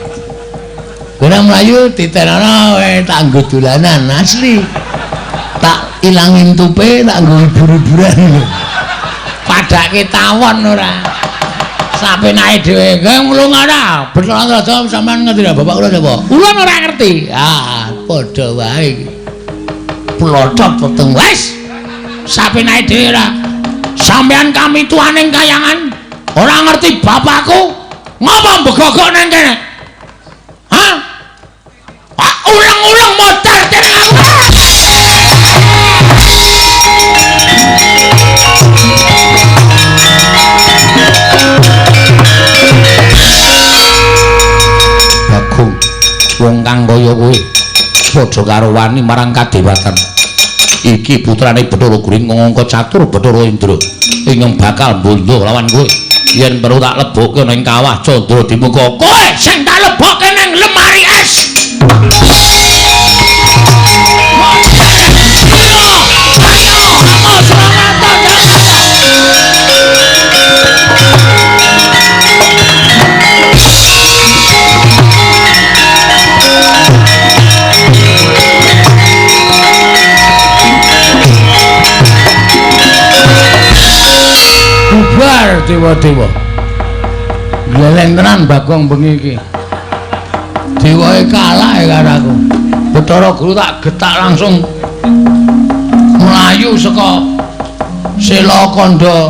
Kowe ora mlayu ditenana we tak nggo dolanan asli. Tak ilangin tupe tak nggo hibur-hiburan. Padake tawon ora. Sapenake dhewe kowe nglunga ora? Bathara Antrada sampean ngerti ra bapak kula sapa? Ulun ora ngerti. Ah, padha wae iki. Plotot weteng wis. Sapenake dhewe ora. Sampean kami tuaning kayangan ora ngerti bapakku. Ngapa mbegogok nang kene? Hah? Ah, ulang-ulang modar kene aku. Bagong, wong kang kaya kowe padha karo wani marang kadewatan. Iki putrane Bathara Guru ngangka catur Bathara Indra ingkang bakal mbondo lawan kowe. Yen perlu tak lebokke ning kawah Candra Dimuka, kowe sing tak lebokke ning lemari es. Bubar dewa-dewa. Gleleng tenan Bagong bengi iki. Dewae kalah ya karo aku. Bathara Guru tak getak langsung mlayu saka Sela Kandha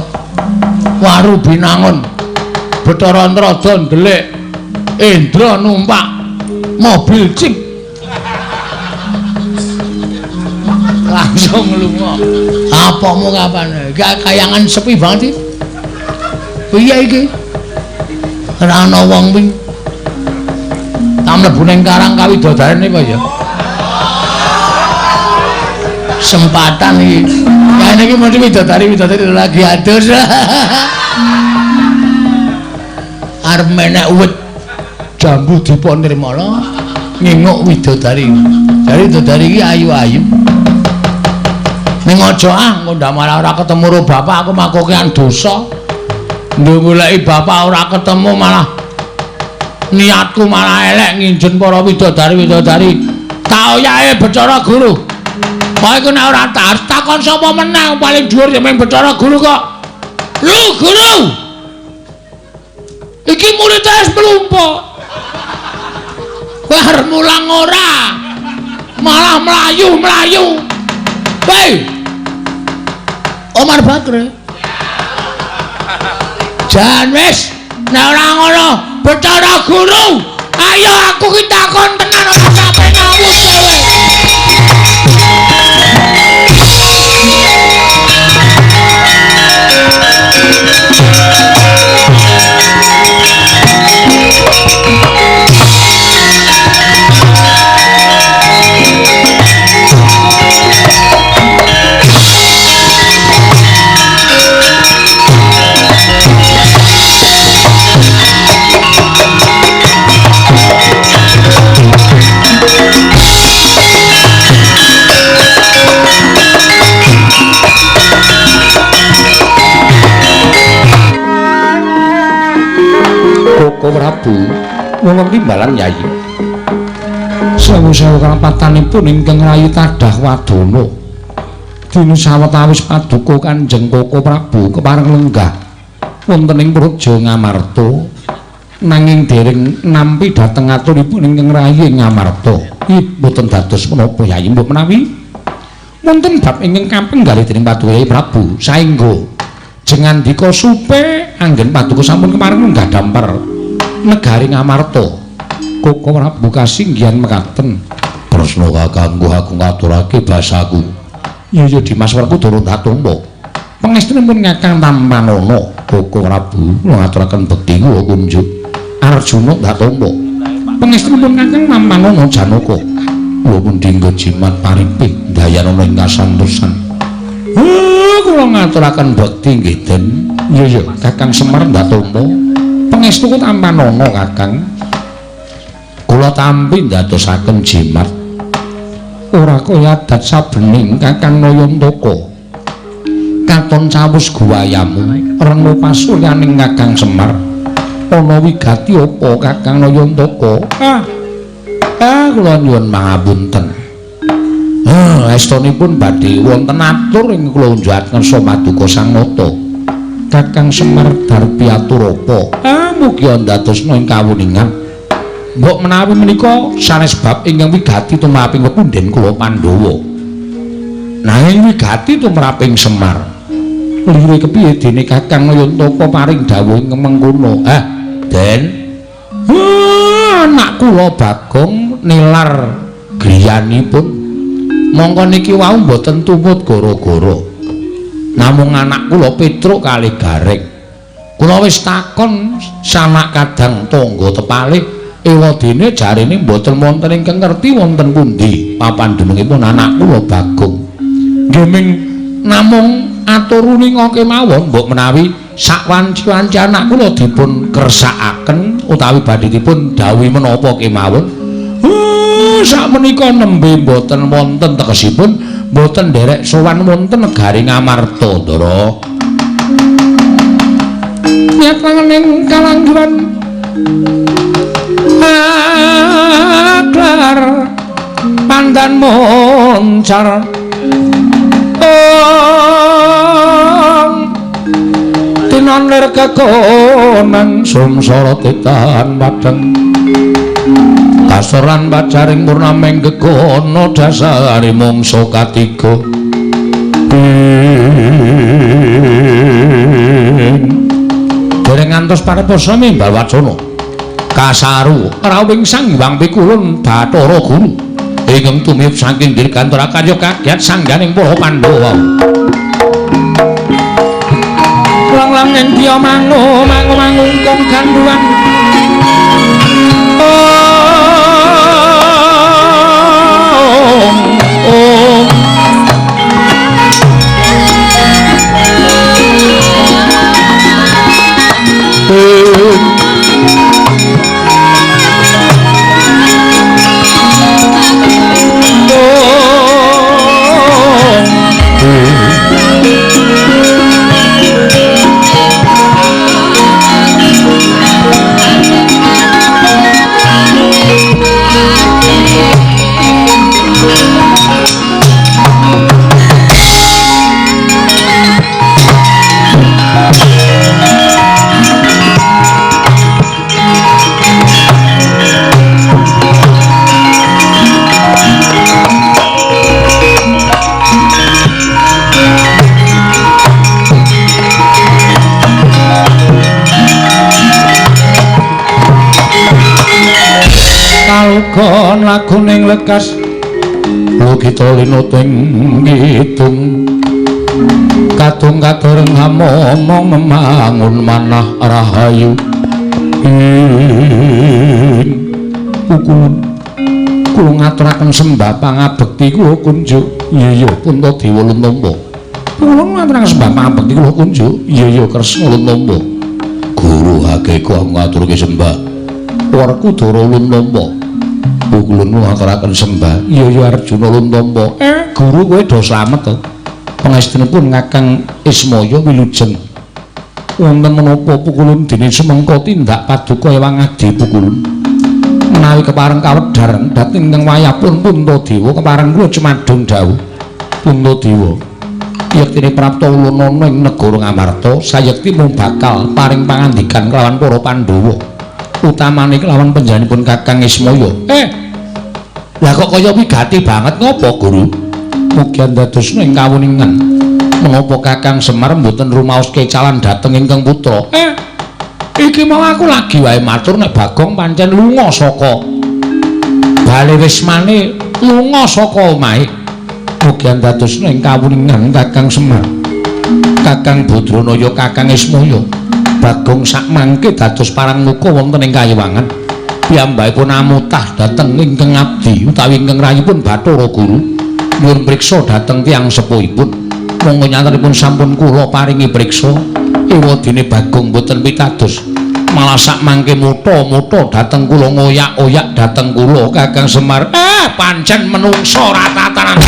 Waru Binangun. Bathara Antrada ndelik Indra numpak mobil jeep. Langsung lunga. Apamu kapan? Kayangan sepi banget iki. Piye iki? Ora ana wong ping. Tak mlebu ning karang kawidodarene apa ya? Sempatan iki. Kene iki mesti widodari-widodari lagi adus. Arep menek uwit jambu dipa nirmala nginguk widodari. Jare widodari iki ayu-ayu. Ning aja ah, engko ndak malah ora ketemu karo bapak aku makokean dosa. Ndung goleki bapak ora ketemu malah niatku malah elek nginjen para widodari-widodari. Tak oyahe Bathara Guru. Kok iku nek ora takon sapa menang paling dhuwur ya mung Bathara Guru kok. Lho Guru. Iki murid wis mlumpuk. Kowe arep mulang ora? Malah mlayu-mlayu. Woi. Omar Bakri. Jan wis nek ora ngono Bathara Guru, ayo aku ki takon tenan ora sampe ngawur kowe. Koko Prabu wonten timbalan Yai. Sewu-sewu kalapatanipun ingkang rayi tadah wadana. Dene sawetawis paduka Kanjeng Koko Prabu kepareng lenggah wonten ing Praja Ngamarta nanging dereng nampi dhateng aturipun ingkang rayi Ngamarta. Ih, mboten dados menapa Yai, mbok menawi wonten bab ingkang kapenggalih dening paduka Yai Prabu saengga jengandika supe anggen paduka sampun kepareng lenggah dampar negari Ngamarta. Koko Prabu kasinggihan mekaten. Tresna kakangku aku ngaturake basaku. Iya ya Dimas Werkudara tak tampa. Pangestunipun Kakang Tampanana. Koko Prabu kula ngaturaken bekti kula kunjuk. Arjuna tak tampa. Pangestunipun Kakang Tampanana Janaka. Kula pun dinggo jimat paripih dayanana ing kasantosan. Kula ngaturaken bekti nggih Den. Iya ya Kakang Semar tak tampa. Pangestuku Tampanana Kakang. Kula tampi ndadosaken jimat. Ora kaya adat sabening Kakang Nayantaka. Katon cawus guwayamu rena pasuryaning Kakang Semar. Ana wigati apa Kakang Nayantaka? Kula nyuwun pangapunten. Estunipun badhe wonten atur ing kula unjukaken ngersa paduka Sang Nata. Kakang Semar darpi atur apa? Mugi ndadosna ing kawuningan. Mbok menawi menika sanes bab ingkang wigati tumraping pepundhen kula Pandhawa. Nanging wigati tumraping Semar. Lire kepiye dene Kakang Nayantaka paring dawuh ing mengkono? Den. Anak kula Bagong nilar griyanipun. Mongko niki wau mboten tumut gara-gara. Namung anak kula Petruk kalih Gareng. Kula wis takon sanak kadang tangga tepalih, ewadene jarene mboten wonten ingkang ngerti wonten pundi papan dunungipun anak kula Bagong. Nggih ming namung atur uninga kemawon mbok menawi sak wanci-wanci anak kula dipun kersakaken utawi badhe dipun dawuhi menapa kemawon. Sak menika nembe mboten wonten tegesipun mboten nderek sowan wonten negari Ngamarta, Ndara. Niat langening kalangguran aklar pandan moncar tinon lir kekonang sumsara titan padhang kasoran pacaring purnameng gegono dasare mangsa katiga. Dereng ngantos pareposa mimbal wacana kasaru rawing Sang Hyang Pikulun Bathara Guru ingkang tumiyub saking dirgantara karya kagiat sangganing para Pandhawa. Lang-lang ing diya mangu mangu mangungkung ganduwan. Kalgon laguning lekas lukita linuting kidung kadung kadoreng hamomong memangun manah rahayu ing kula ngaturaken sembah pangabekti kula kunjuk. Iya iya Puntadewa Luntampa. Kula ngaturaken sembah pangabekti kula kunjuk. Iya iya Kresna Luntampa. Guru hakeka ngaturke sembah. Werkudara Luntampa. Kula ngaturaken sembah. Iya iya Arjuna Luntampa. Guru kowe do slamet to. Pangestunipun Kakang Ismaya wilujeng. Wonten menapa pukulun dene sumengka tindak paduka ewang adi pukulun. Menawi kepareng kawedhar dhateng ingkang wayahpun Puntadewa kepareng kula cumadung dawuh. Puntadewa yektine prapta ulun ana ing negara Ngamarta sayekti mung bakal paring pangandikan kelawan para Pandhawa. Utamane kelawan panjenenganipun Kakang Ismaya. Lah kok kaya wigati banget ngopo Guru? Mugi andadosna ing kawuningan. Menapa Kakang Semar mboten rumaos kecalan dhateng ingkang putra? Iki mau aku lagi wae matur nek Bagong pancen lunga saka bale wismane, lunga saka omahe. Mugi andadosna ing kawuningan Kakang Semar. Kakang Badranaya, Kakang Ismaya. Bagong sakmangke dados parang muka wonten ing kayiwangan. Piyambakipun amutah dhateng ingkang abdi utawi ingkang rayipun Bathara Guru. Nyuwun priksa dhateng tiyang sepuhipun. Monggo nyatanipun sampun kula paringi priksa. Ewadene Bagong mboten pitados. Malah sakmangke mutha-mutha dhateng kula ngoyak-oyak dhateng kula Kakang Semar. Pancen menungsa ora tatanan.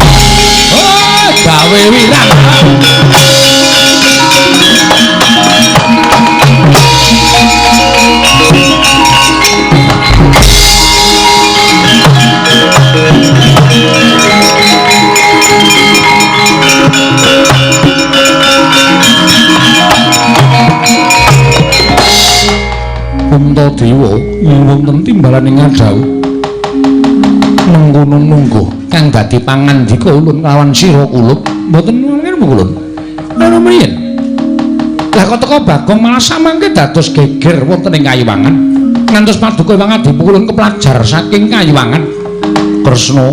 Gawe wirang. Puntadewa wonten timbalan ing ngadhawuh mengkono mungguh kang dadi pangandika ulun kelawan sira kulup mboten mangken ulun. Lha mriyen? Lah kok teka Bagong malah samangke dados geger wonten ing Kayiwangan. Ngantos paduka Hyang Adi ulun keplajar saking Kayiwangan. Kresna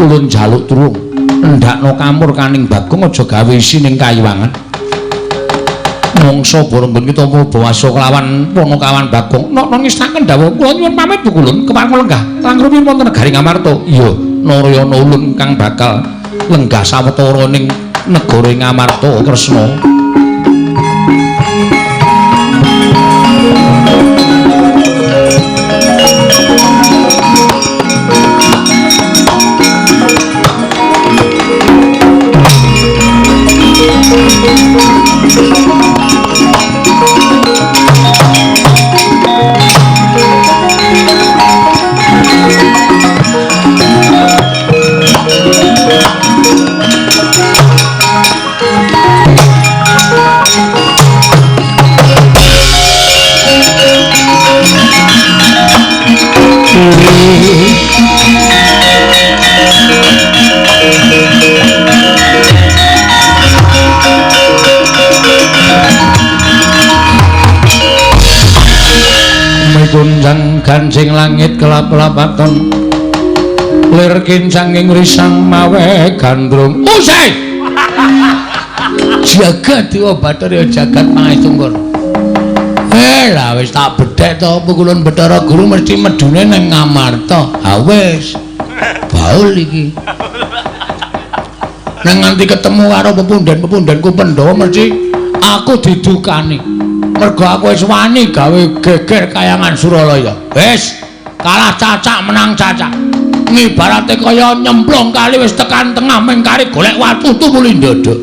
ulun jaluk tulung endhakno kamurkaning Bagong aja gawe isin ing Kayiwangan. Mongso boronggon kita bawasa kelawan Panakawan Bagong. Nok ngestaken dawuh kula nyuwun pamit Bu Kulun kepareng lenggah lang rumiyin wonten negari Ngamarta. Iya, Narayana ulun kang bakal lenggah sawetara ning negara Ngamarta Kresna. Gunjang gancing langit kelap-lapaton lir kincanging risang mawe gandrung. Usai jagat dewa Bathara jagat pangestungkur. Lah wis tak bedhek to pukulun Bathara Guru mesti medune ning Ngamarta. Ha wis baul iki. Nang nganti ketemu karo pepunden-pepundenku Pandhawa mesti aku didukani. Mergo aku wis wani gawe geger kayangan Suralaya. Wis kalah cacak menang cacak. Ngibarate kaya nyemplung kali wis tekan tengah ming kari golek watu tumuli ndodok.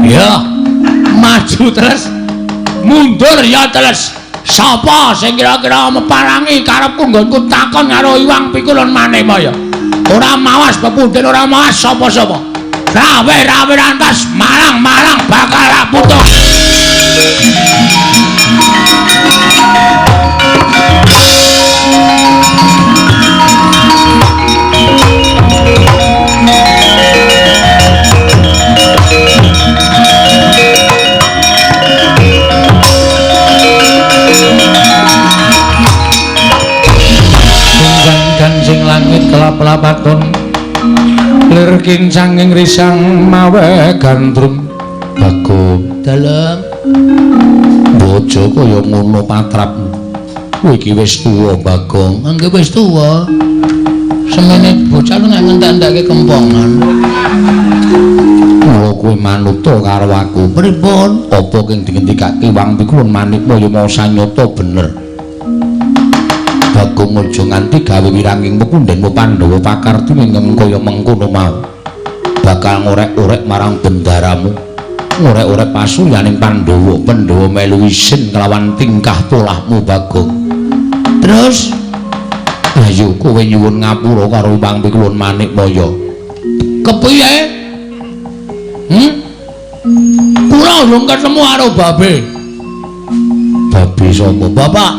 Ya, maju terus, mundur ya terus. Sapa sing kira-kira meparangi karepku nggonku takon karo Iwang Pikulun Manemaya. Ora mawas pepunden, ora mawas sapa-sapa. Rawe-rawe rantas malang-malang bakal putus. Gunjang gancing langit kelap-lapaton lir kincanging risang mawe gandrung. Bagong dalem bojo kaya ngono patrapmu. Kowe iki wis tuwa Bagong. Nggih wis tuwa. Semene bocah nek ngentek-entekke kempongan. Mula kowe manuta karo aku. Pripun? Apa kang dingendikake Wang Pikulun Manikmaya mau sanyata bener. Bagong aja nganti gawe wiranging pepundhenmu Pandhawa pakarti ing kaya mengkono mau. Bakal ngorek-orek marang bendaramu. Ngorek-orek pasuryaning Pandhawa. Pandhawa melu isin kelawan tingkah polahmu Bagong. Terus ayo kowe nyuwun ngapura karo Wang Pikulun Manikmaya. Kepiye? Kula urung ketemu karo babe. Babe sapa? Bapak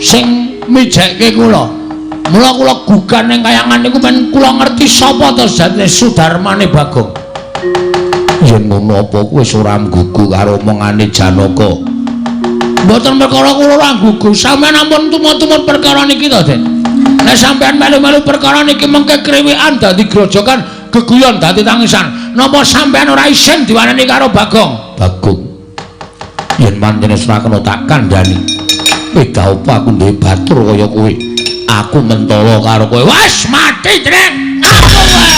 sing mijekke kula. Mula kula gugan ning kayangan niku men kula ngerti sapa to jatine Sudarmane Bagong. Yen ngono apa kowe wis ora nggugu karo omongane Janaka? Mboten perkara kula ora nggugu, sampeyan ampun tumut-tumut perkara niki to, Den. Nek sampeyan melu-melu perkara niki mengke kriwikan dadi grojokan, geguyon dadi tangisan. Napa sampeyan ora isin diwaneni karo Bagong? Bagong. Yen pancen wis ora kena tak kandhani. Beda apa aku duwe batur kaya kowe. Aku mentolo karo kowe. Wes mati jeneng. Aku wae.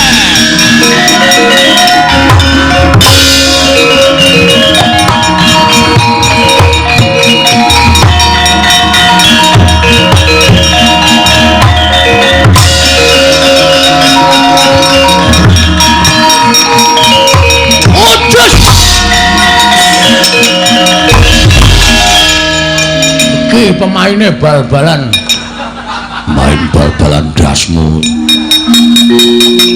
Iki pemaine bal-balan. Main bal-balan dasmu.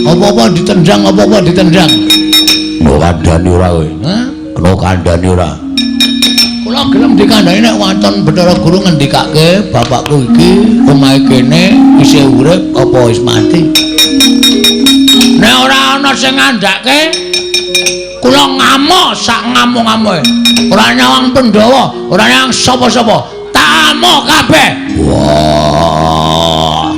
Apa-apa ditendang, apa-apa ditendang. Kena kandhani ora kowe? Hah? Kena kandhani ora? Kula Gelem dikandhani nek waton Bathara Guru ngendikake bapakku iki omahe kene isih urip apa wis mati. Nek ora ana sing ngandhake kula ngamuk sak ngamuk-ngamuke. Ora nyawang Pandhawa, ora nyawang sapa-sapa. Tak amuk kabeh. Wah.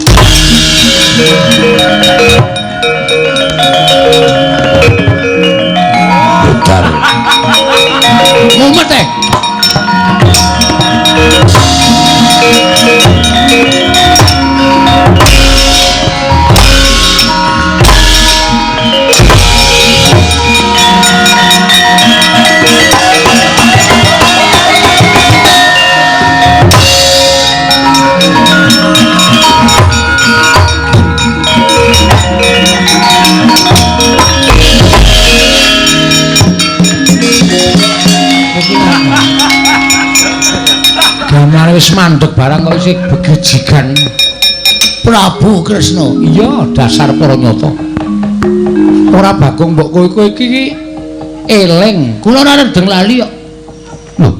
Budar. Mumet e. Gamane wis mandeg barang kok isih begejigan. Prabu Kresna. Iya, dasar para nyata. Ora Bagong mbok kowe kowe iki eling. Kula ora redeng lali kok. Lho,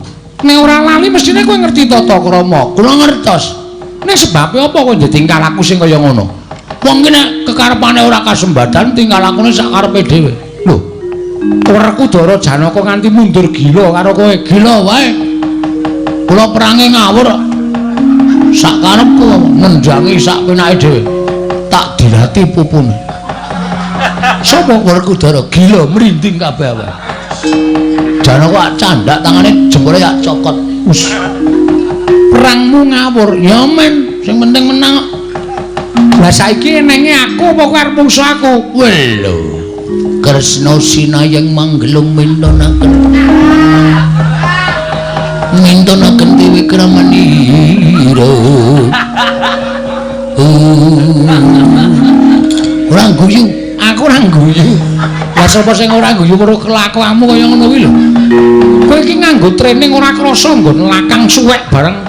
nek ora lali mestine kowe ngerti tata krama. Kula ngertos. Nek sebabe apa kowe tingkah laku sing kaya ngono? Wong ki nek kekarepane ora kasembadan tingkah lakune sak karepe dhewe. Lho, Werkudara Janaka nganti mundur gila karo kowe. Gila wae. Kula perange ngawur. Sak karepku ngendangi sak penake dhewe. Tak dilati pupune. Sapa Werkudara gila mrinding kabeh awake. Janaka candak tangane jempole yak cokot. Us. Perangmu ngawur. Ya men, sing penting menang. Lah saiki enenge aku apa kowe arep mungsu aku? Welo. Kresna sinayeng manggelung mintonaken. Mintonaken tiwikramanira. Ora guyu, aku ora guyu. Lah sapa sing ora guyu karo kelakuanmu kaya ngono kuwi lho. Kowe iki nganggo training ora krasa nggon lakang suwek bareng.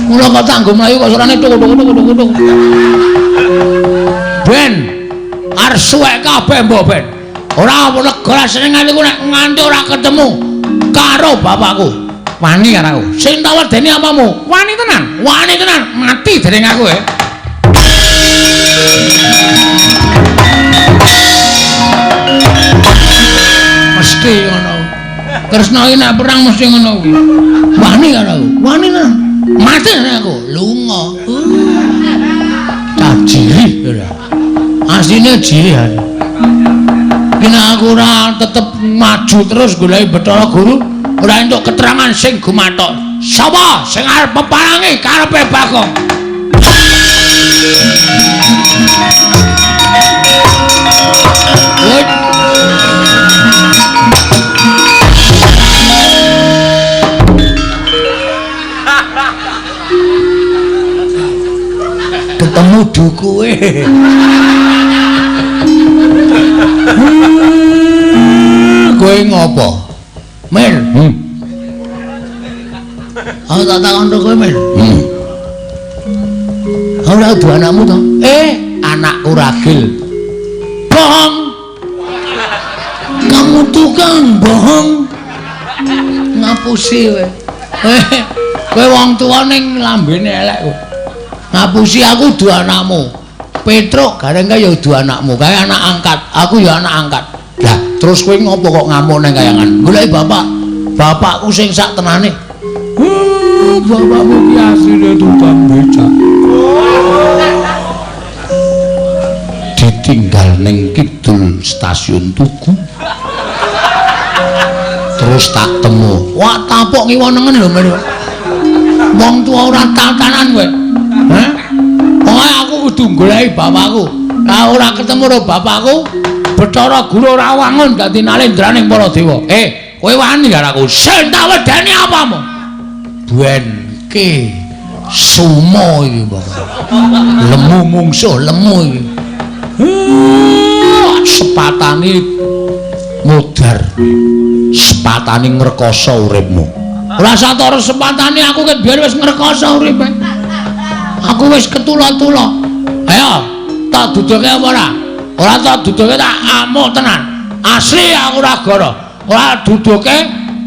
Mula kok tanggo mlayu kok suarane tuk tuk tuk tuk tuk. Ben arep suwek kabeh mbok ben. Ora lega seneng atiku nek nganti ora ketemu karo bapakku. Wani karo aku. Sing tak wedeni apamu? Wani tenan. Wani tenan, mati dening aku e. Mesti ngono. Kresna iki nek perang mesti ngono kuwi. Wani karo aku. Wani tenan. Mati dening aku. Lunga. Cah jirih ora. Asline jirih aku. Nek aku ora tetep maju terus goleki Bathara Guru, ora entuk keterangan sing gumathok. Sapa sing arep peparangi karepe Bagong? Ketemu dukuwe. Kowe ngopo? Mir. Aku tak takon kowe, Mir. Ora kudu anakmu to? Anakku ragil. Bohong. Kamu tukang bohong. Ngapusi kowe. Kowe wong tuwa ning lambene elek kowe. Ngapusi aku kudu anakmu. Petruk gareng kae ya kudu anakmu, kae anak angkat. Aku ya anak angkat. Lah, terus kowe ngopo kok ngamuk nang kayangan? Goleki bapak. Bapakku sing sak tenane. Bapakmu ki asline tukang becak. Ditinggal ning kidul stasiun Tugu. Terus tak temu. Wah, tapok ngiwa nengen lho, Mir. Wong tuwa ora tatanan kowe. Hah? Pokoke aku kudu goleki bapakku. Lah ora ketemu karo bapakku, Bathara Guru ora wangun dadi nalendraning para dewa. Kowe wani karo aku. Sing tak wedeni apamu? Benke sumo iki pokoke. Lemu mungsuh lemu iki. Sepatane modar. Sepatane ngrekoso uripmu. Ora satara sepatane aku ket biyen wis ngrekoso uripe. Aku wis ketula-tula. Ayo, tak duduke apa ora? Ora tak duduke tak amuk tenan. Asli aku ora goro. Ora duduke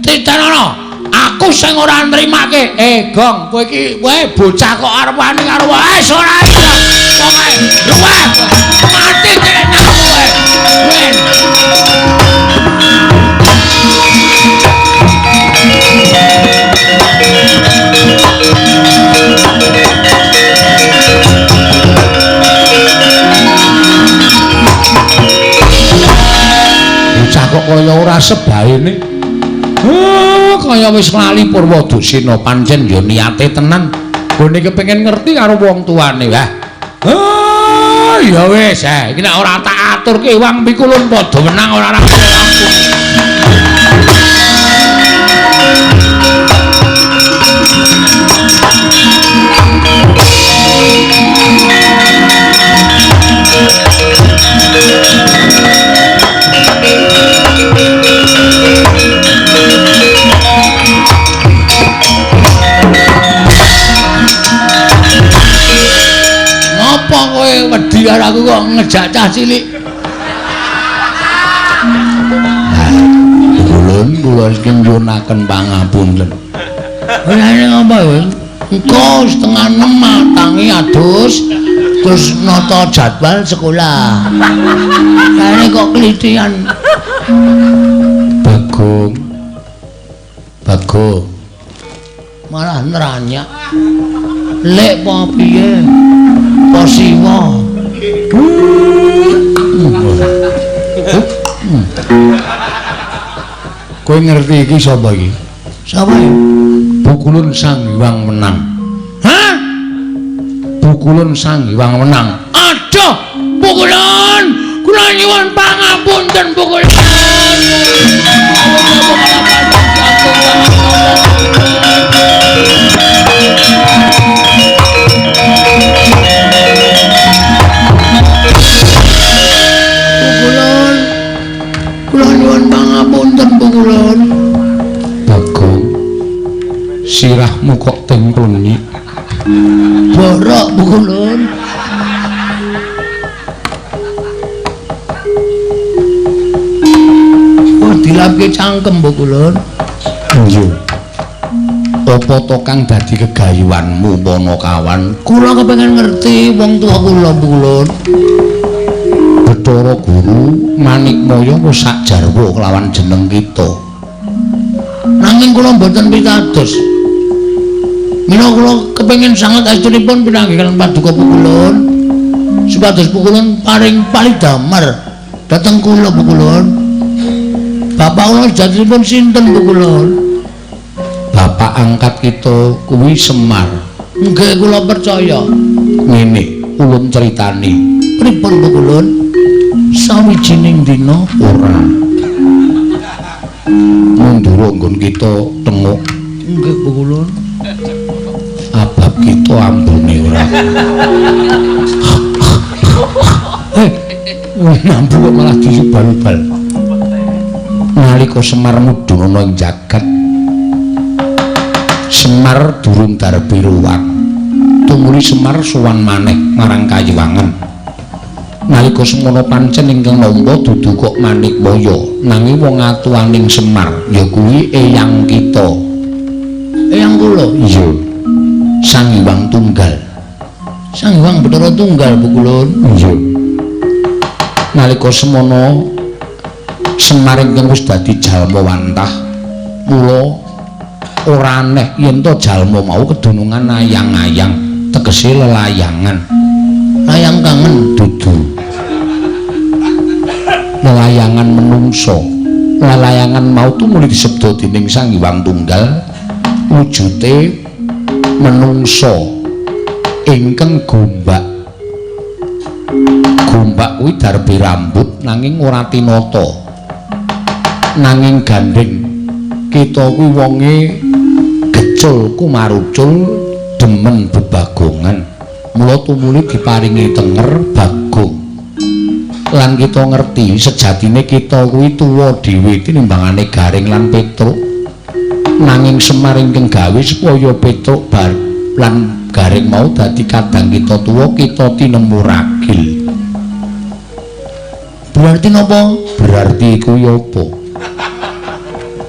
titenono. Aku sing ora nrimake. Gong, kowe iki kowe bocah kok arep wani karo wis ora iso. Pokoke luweh. Mati kene kowe. Wen. Bocah kok kaya ora sebaene. Kaya wis lali Purwadusena pancen ya niate tenan. Gone kepengin ngerti karo wong tuane. Wah. Ya wis, iki nek ora tak aturke wang pikulun padha menang ora rampung. Ngopo kowe wedi karo aku kok ngejak cah cilik? Ulun kula iki nyuwunaken pangapunten. Ora ngapa kowe? Engko 5:30 tangi adus terus nata jadwal sekolah. Kene kok klitian. Bagong. Bagong. Malah neranyak. Lek apa piye? Apa siwa? Kowe ngerti iki sapa iki? Sapa iki? Pukulun Sang Hyang Wenang. Hah? Pukulun Sang Hyang Wenang. Aduh, Pukulun, kula nyuwun pangapunten Pukulun. Pukulun, kula nyuwun pangapunten Pukulun. Bagong, sirahmu kok templengi? Borok Pukulun. Oh, dilapke cangkem Pukulun. Iya. Apa to kang dadi kegayuanmu Panakawan? Kula kepengin ngerti wong tuwa kula Pukulun. Bathara Guru Manikmaya wis sak jarwa kelawan jeneng kita. Nanging kula mboten pitados. Mila kula kepengin sanget estunipun pinanggih kaliyan paduka Pukulun. Supados Pukulun paring palidamar dhateng kula Pukulun. Bapak kula sejatipun sinten Pukulun? Bapak angkat kita kuwi Semar. Nggih kula percaya. Ngene ulun critani. Pripun Pukulun? Sawijining dina ora mundura nggon kita tenguk. Nggih Pukulun. Abab kita ambune ora. Mambu kok malah diubal-ubal. Nalika Semar mudhun ana ing jagat, Semar durung darbi ruwat. Tumuli Semar sowan maneh marang Kayuwangan. Nalika semono pancen ingkang nampa dudu kok Manikmaya, nanging wong atuwaning Semar ya kuwi eyang kita. Eyang kula? Iya. Sang Hyang Tunggal. Sang Hyang Bathara Tunggal Pukulun. Iya. Nalika semono Semar ingkang wis dadi jalma wantah, mula ora aneh yen to jalma mau kedunungan ayang-ayang, tegese lelayangan. Layang kangen dudu. Lelayangan menungso. Lelayangan mau tumuli disebut dening Sang Hyang Tunggal wujute menungso ingkang gombak. Gombak kuwi darbe rambut nanging ora tinata. Nanging gandeng kita kuwi wonge gecul kumarucul demen bebagongan. Mula tumuli diparingi tenger Bagong. Lan kita ngerti sejatine kita kuwi tuwa dhewe tinimbangane Garing lan Petruk. Nanging Semar ingkang gawe supaya Petruk lan Garing mau dadi kadang kita tuwa, kita tinemu ragil. Berarti napa? Berarti kuwi apa?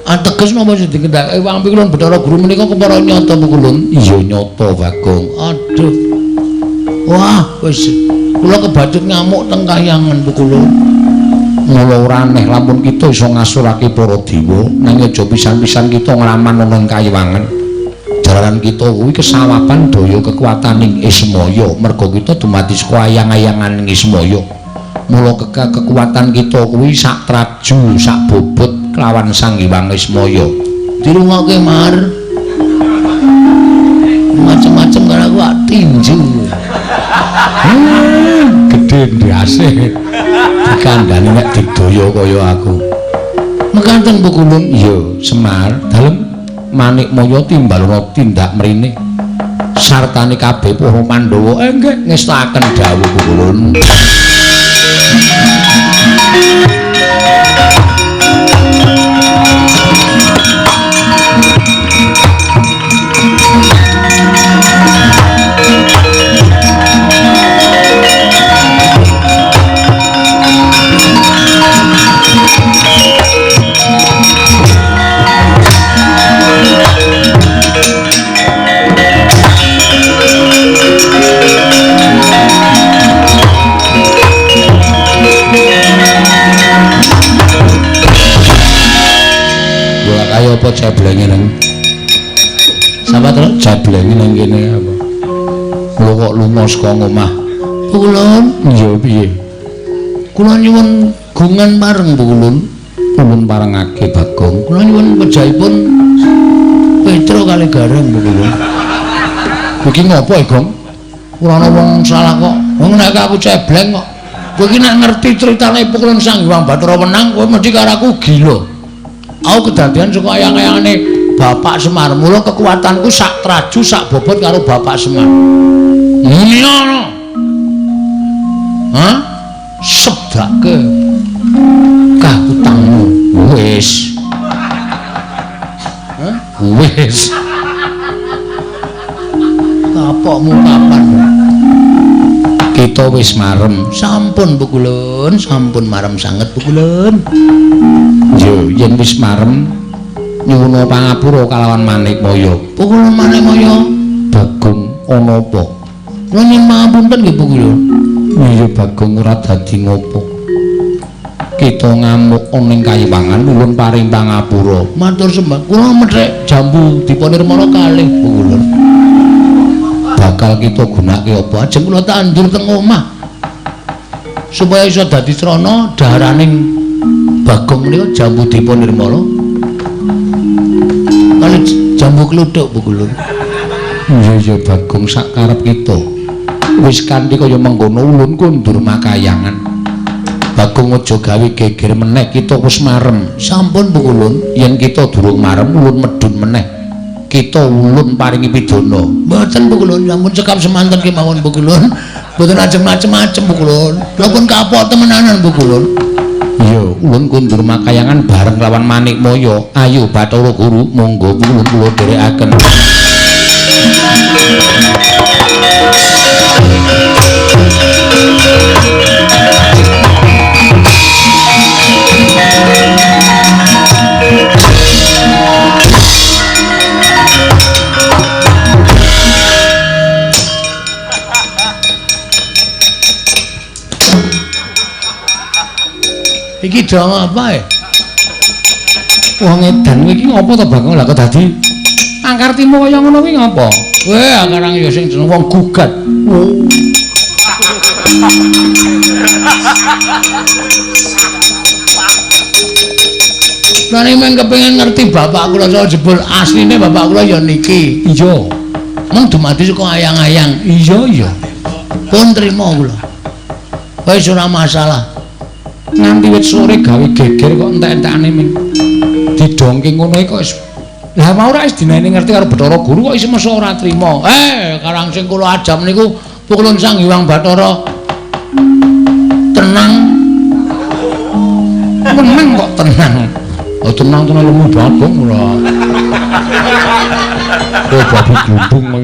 Ateges napa sing dikendhake Wang Pikulun Bathara Guru menika kepara nyata Pukulun? Iya nyata Bagong. Aduh. Wah, wis kula kebacut ngamuk teng kahyangan Pukulun. Mula ora aneh lamun kita iso ngasurake para dewa, nanging aja pisan-pisan kita ngraman ana ing kayiwangan. Jalaran kita kuwi kesawaban daya kekuataning Ismaya, merga kita dumadi saka ayang-ayanganing Ismaya. Mula kekuatan kita kuwi sak traju, sak bobot kelawan Sang Hyang Ismaya. Dirungokke Mar. Macem-macem karo aku ak tinju. Gedhe ndase. Dikandhani nek digdaya kaya aku. Mekaten Pukulun? Iya, Semar. Dalem Manikmaya timbalana tindak mrene. Sartane kabeh para Pandhawa nggih ngestakaken dawuh Pukulun. Kaya apa ceblenge nang sapa terus ceblenge nang kene apa kula kok lunga saka omah Pukulun? Iya piye kula nyuwun gungan pareng Pukulun. Ulun parengake Bagong. Kula nyuwun pejahipun Petro kali Gareng Pukulun. Iki ngopo Gong? Ora ana wong salah kok. Wong nek aku cebleng kok. Kowe iki nek ngerti critane Pukulun Sang Hyang Bathara Wenang kowe mesti karo aku gila. Aku kedadian saka ayang-ayangane Bapak Semar. Mula kekuatanku sak traju sak bobot karo Bapak Semar. Ngene ana. Hah? Sebdake kah utangmu. Wis. Hah? Wis. Kapokmu kapan? Kita wis marem. Sampun Pukulun, sampun marem sanget Pukulun. Yo, yen wis marem nyuwun pangapura kalawan Manikmaya. Pukulun Manikmaya, Bagong ana apa? Kula nyuwun pangapunten nggih Pukulun. Iya Bagong ora dadi ngopo. Kita ngamuk ana ing kayiwangan nyuwun paring pangapura. Matur sembah. Kula methik jambu Dipanirmala kalih Pukulun. Bakal kita gunake apa? Ajeng kula tandur teng omah. Supaya iso dadi srana daharaning Bagong menika jambu Dipanirmala kali jambu kluthuk Pukulun. Iya iya Bagong sak karep kita. Wis kanthi kaya mengkono ulun kondur makayangan. Bagong aja gawe geger meneh, kita wis marem. Sampun Pukulun, yen kita durung marem ulun medhun meneh. Kita ulun paringi pidana. Mboten Pukulun, sampun cekap semanten kemawon Pukulun. Mboten ajeng macem-macem Pukulun. Kula pun kapok temenanan Pukulun. Iya, ulun kundur makayangan bareng lawan Manikmaya. Ayo Bathara Guru, monggo ulun kula dherekaken. Iki dong apa ya? Wong edan kowe iki ngopo to Bagong? Lah kok dadi angkartimu kaya ngono kuwi ngopo? Weh, karang ya sing jeneng wong gugat. Oh. Lah nek meng kepengin ngerti bapak kula soal jebul asline bapak kula ya niki. Iya. Mung dumadi saka ayang-ayang. Iya iya. Pun trima kula. Wis ora masalah. Nganti wit sore gawe geger kok entek-entekane ming didongke ngono iki kok wis. Lah mau ora wis dinene ngerti karo Bathara Guru kok isih mesa ora trima. Karang sing kula ajam niku Pukulun Sang Hyang Bathara tenang. Menang kok tenang. Oh tenang tenang lemu banget Bang ora. Oh babi glundung.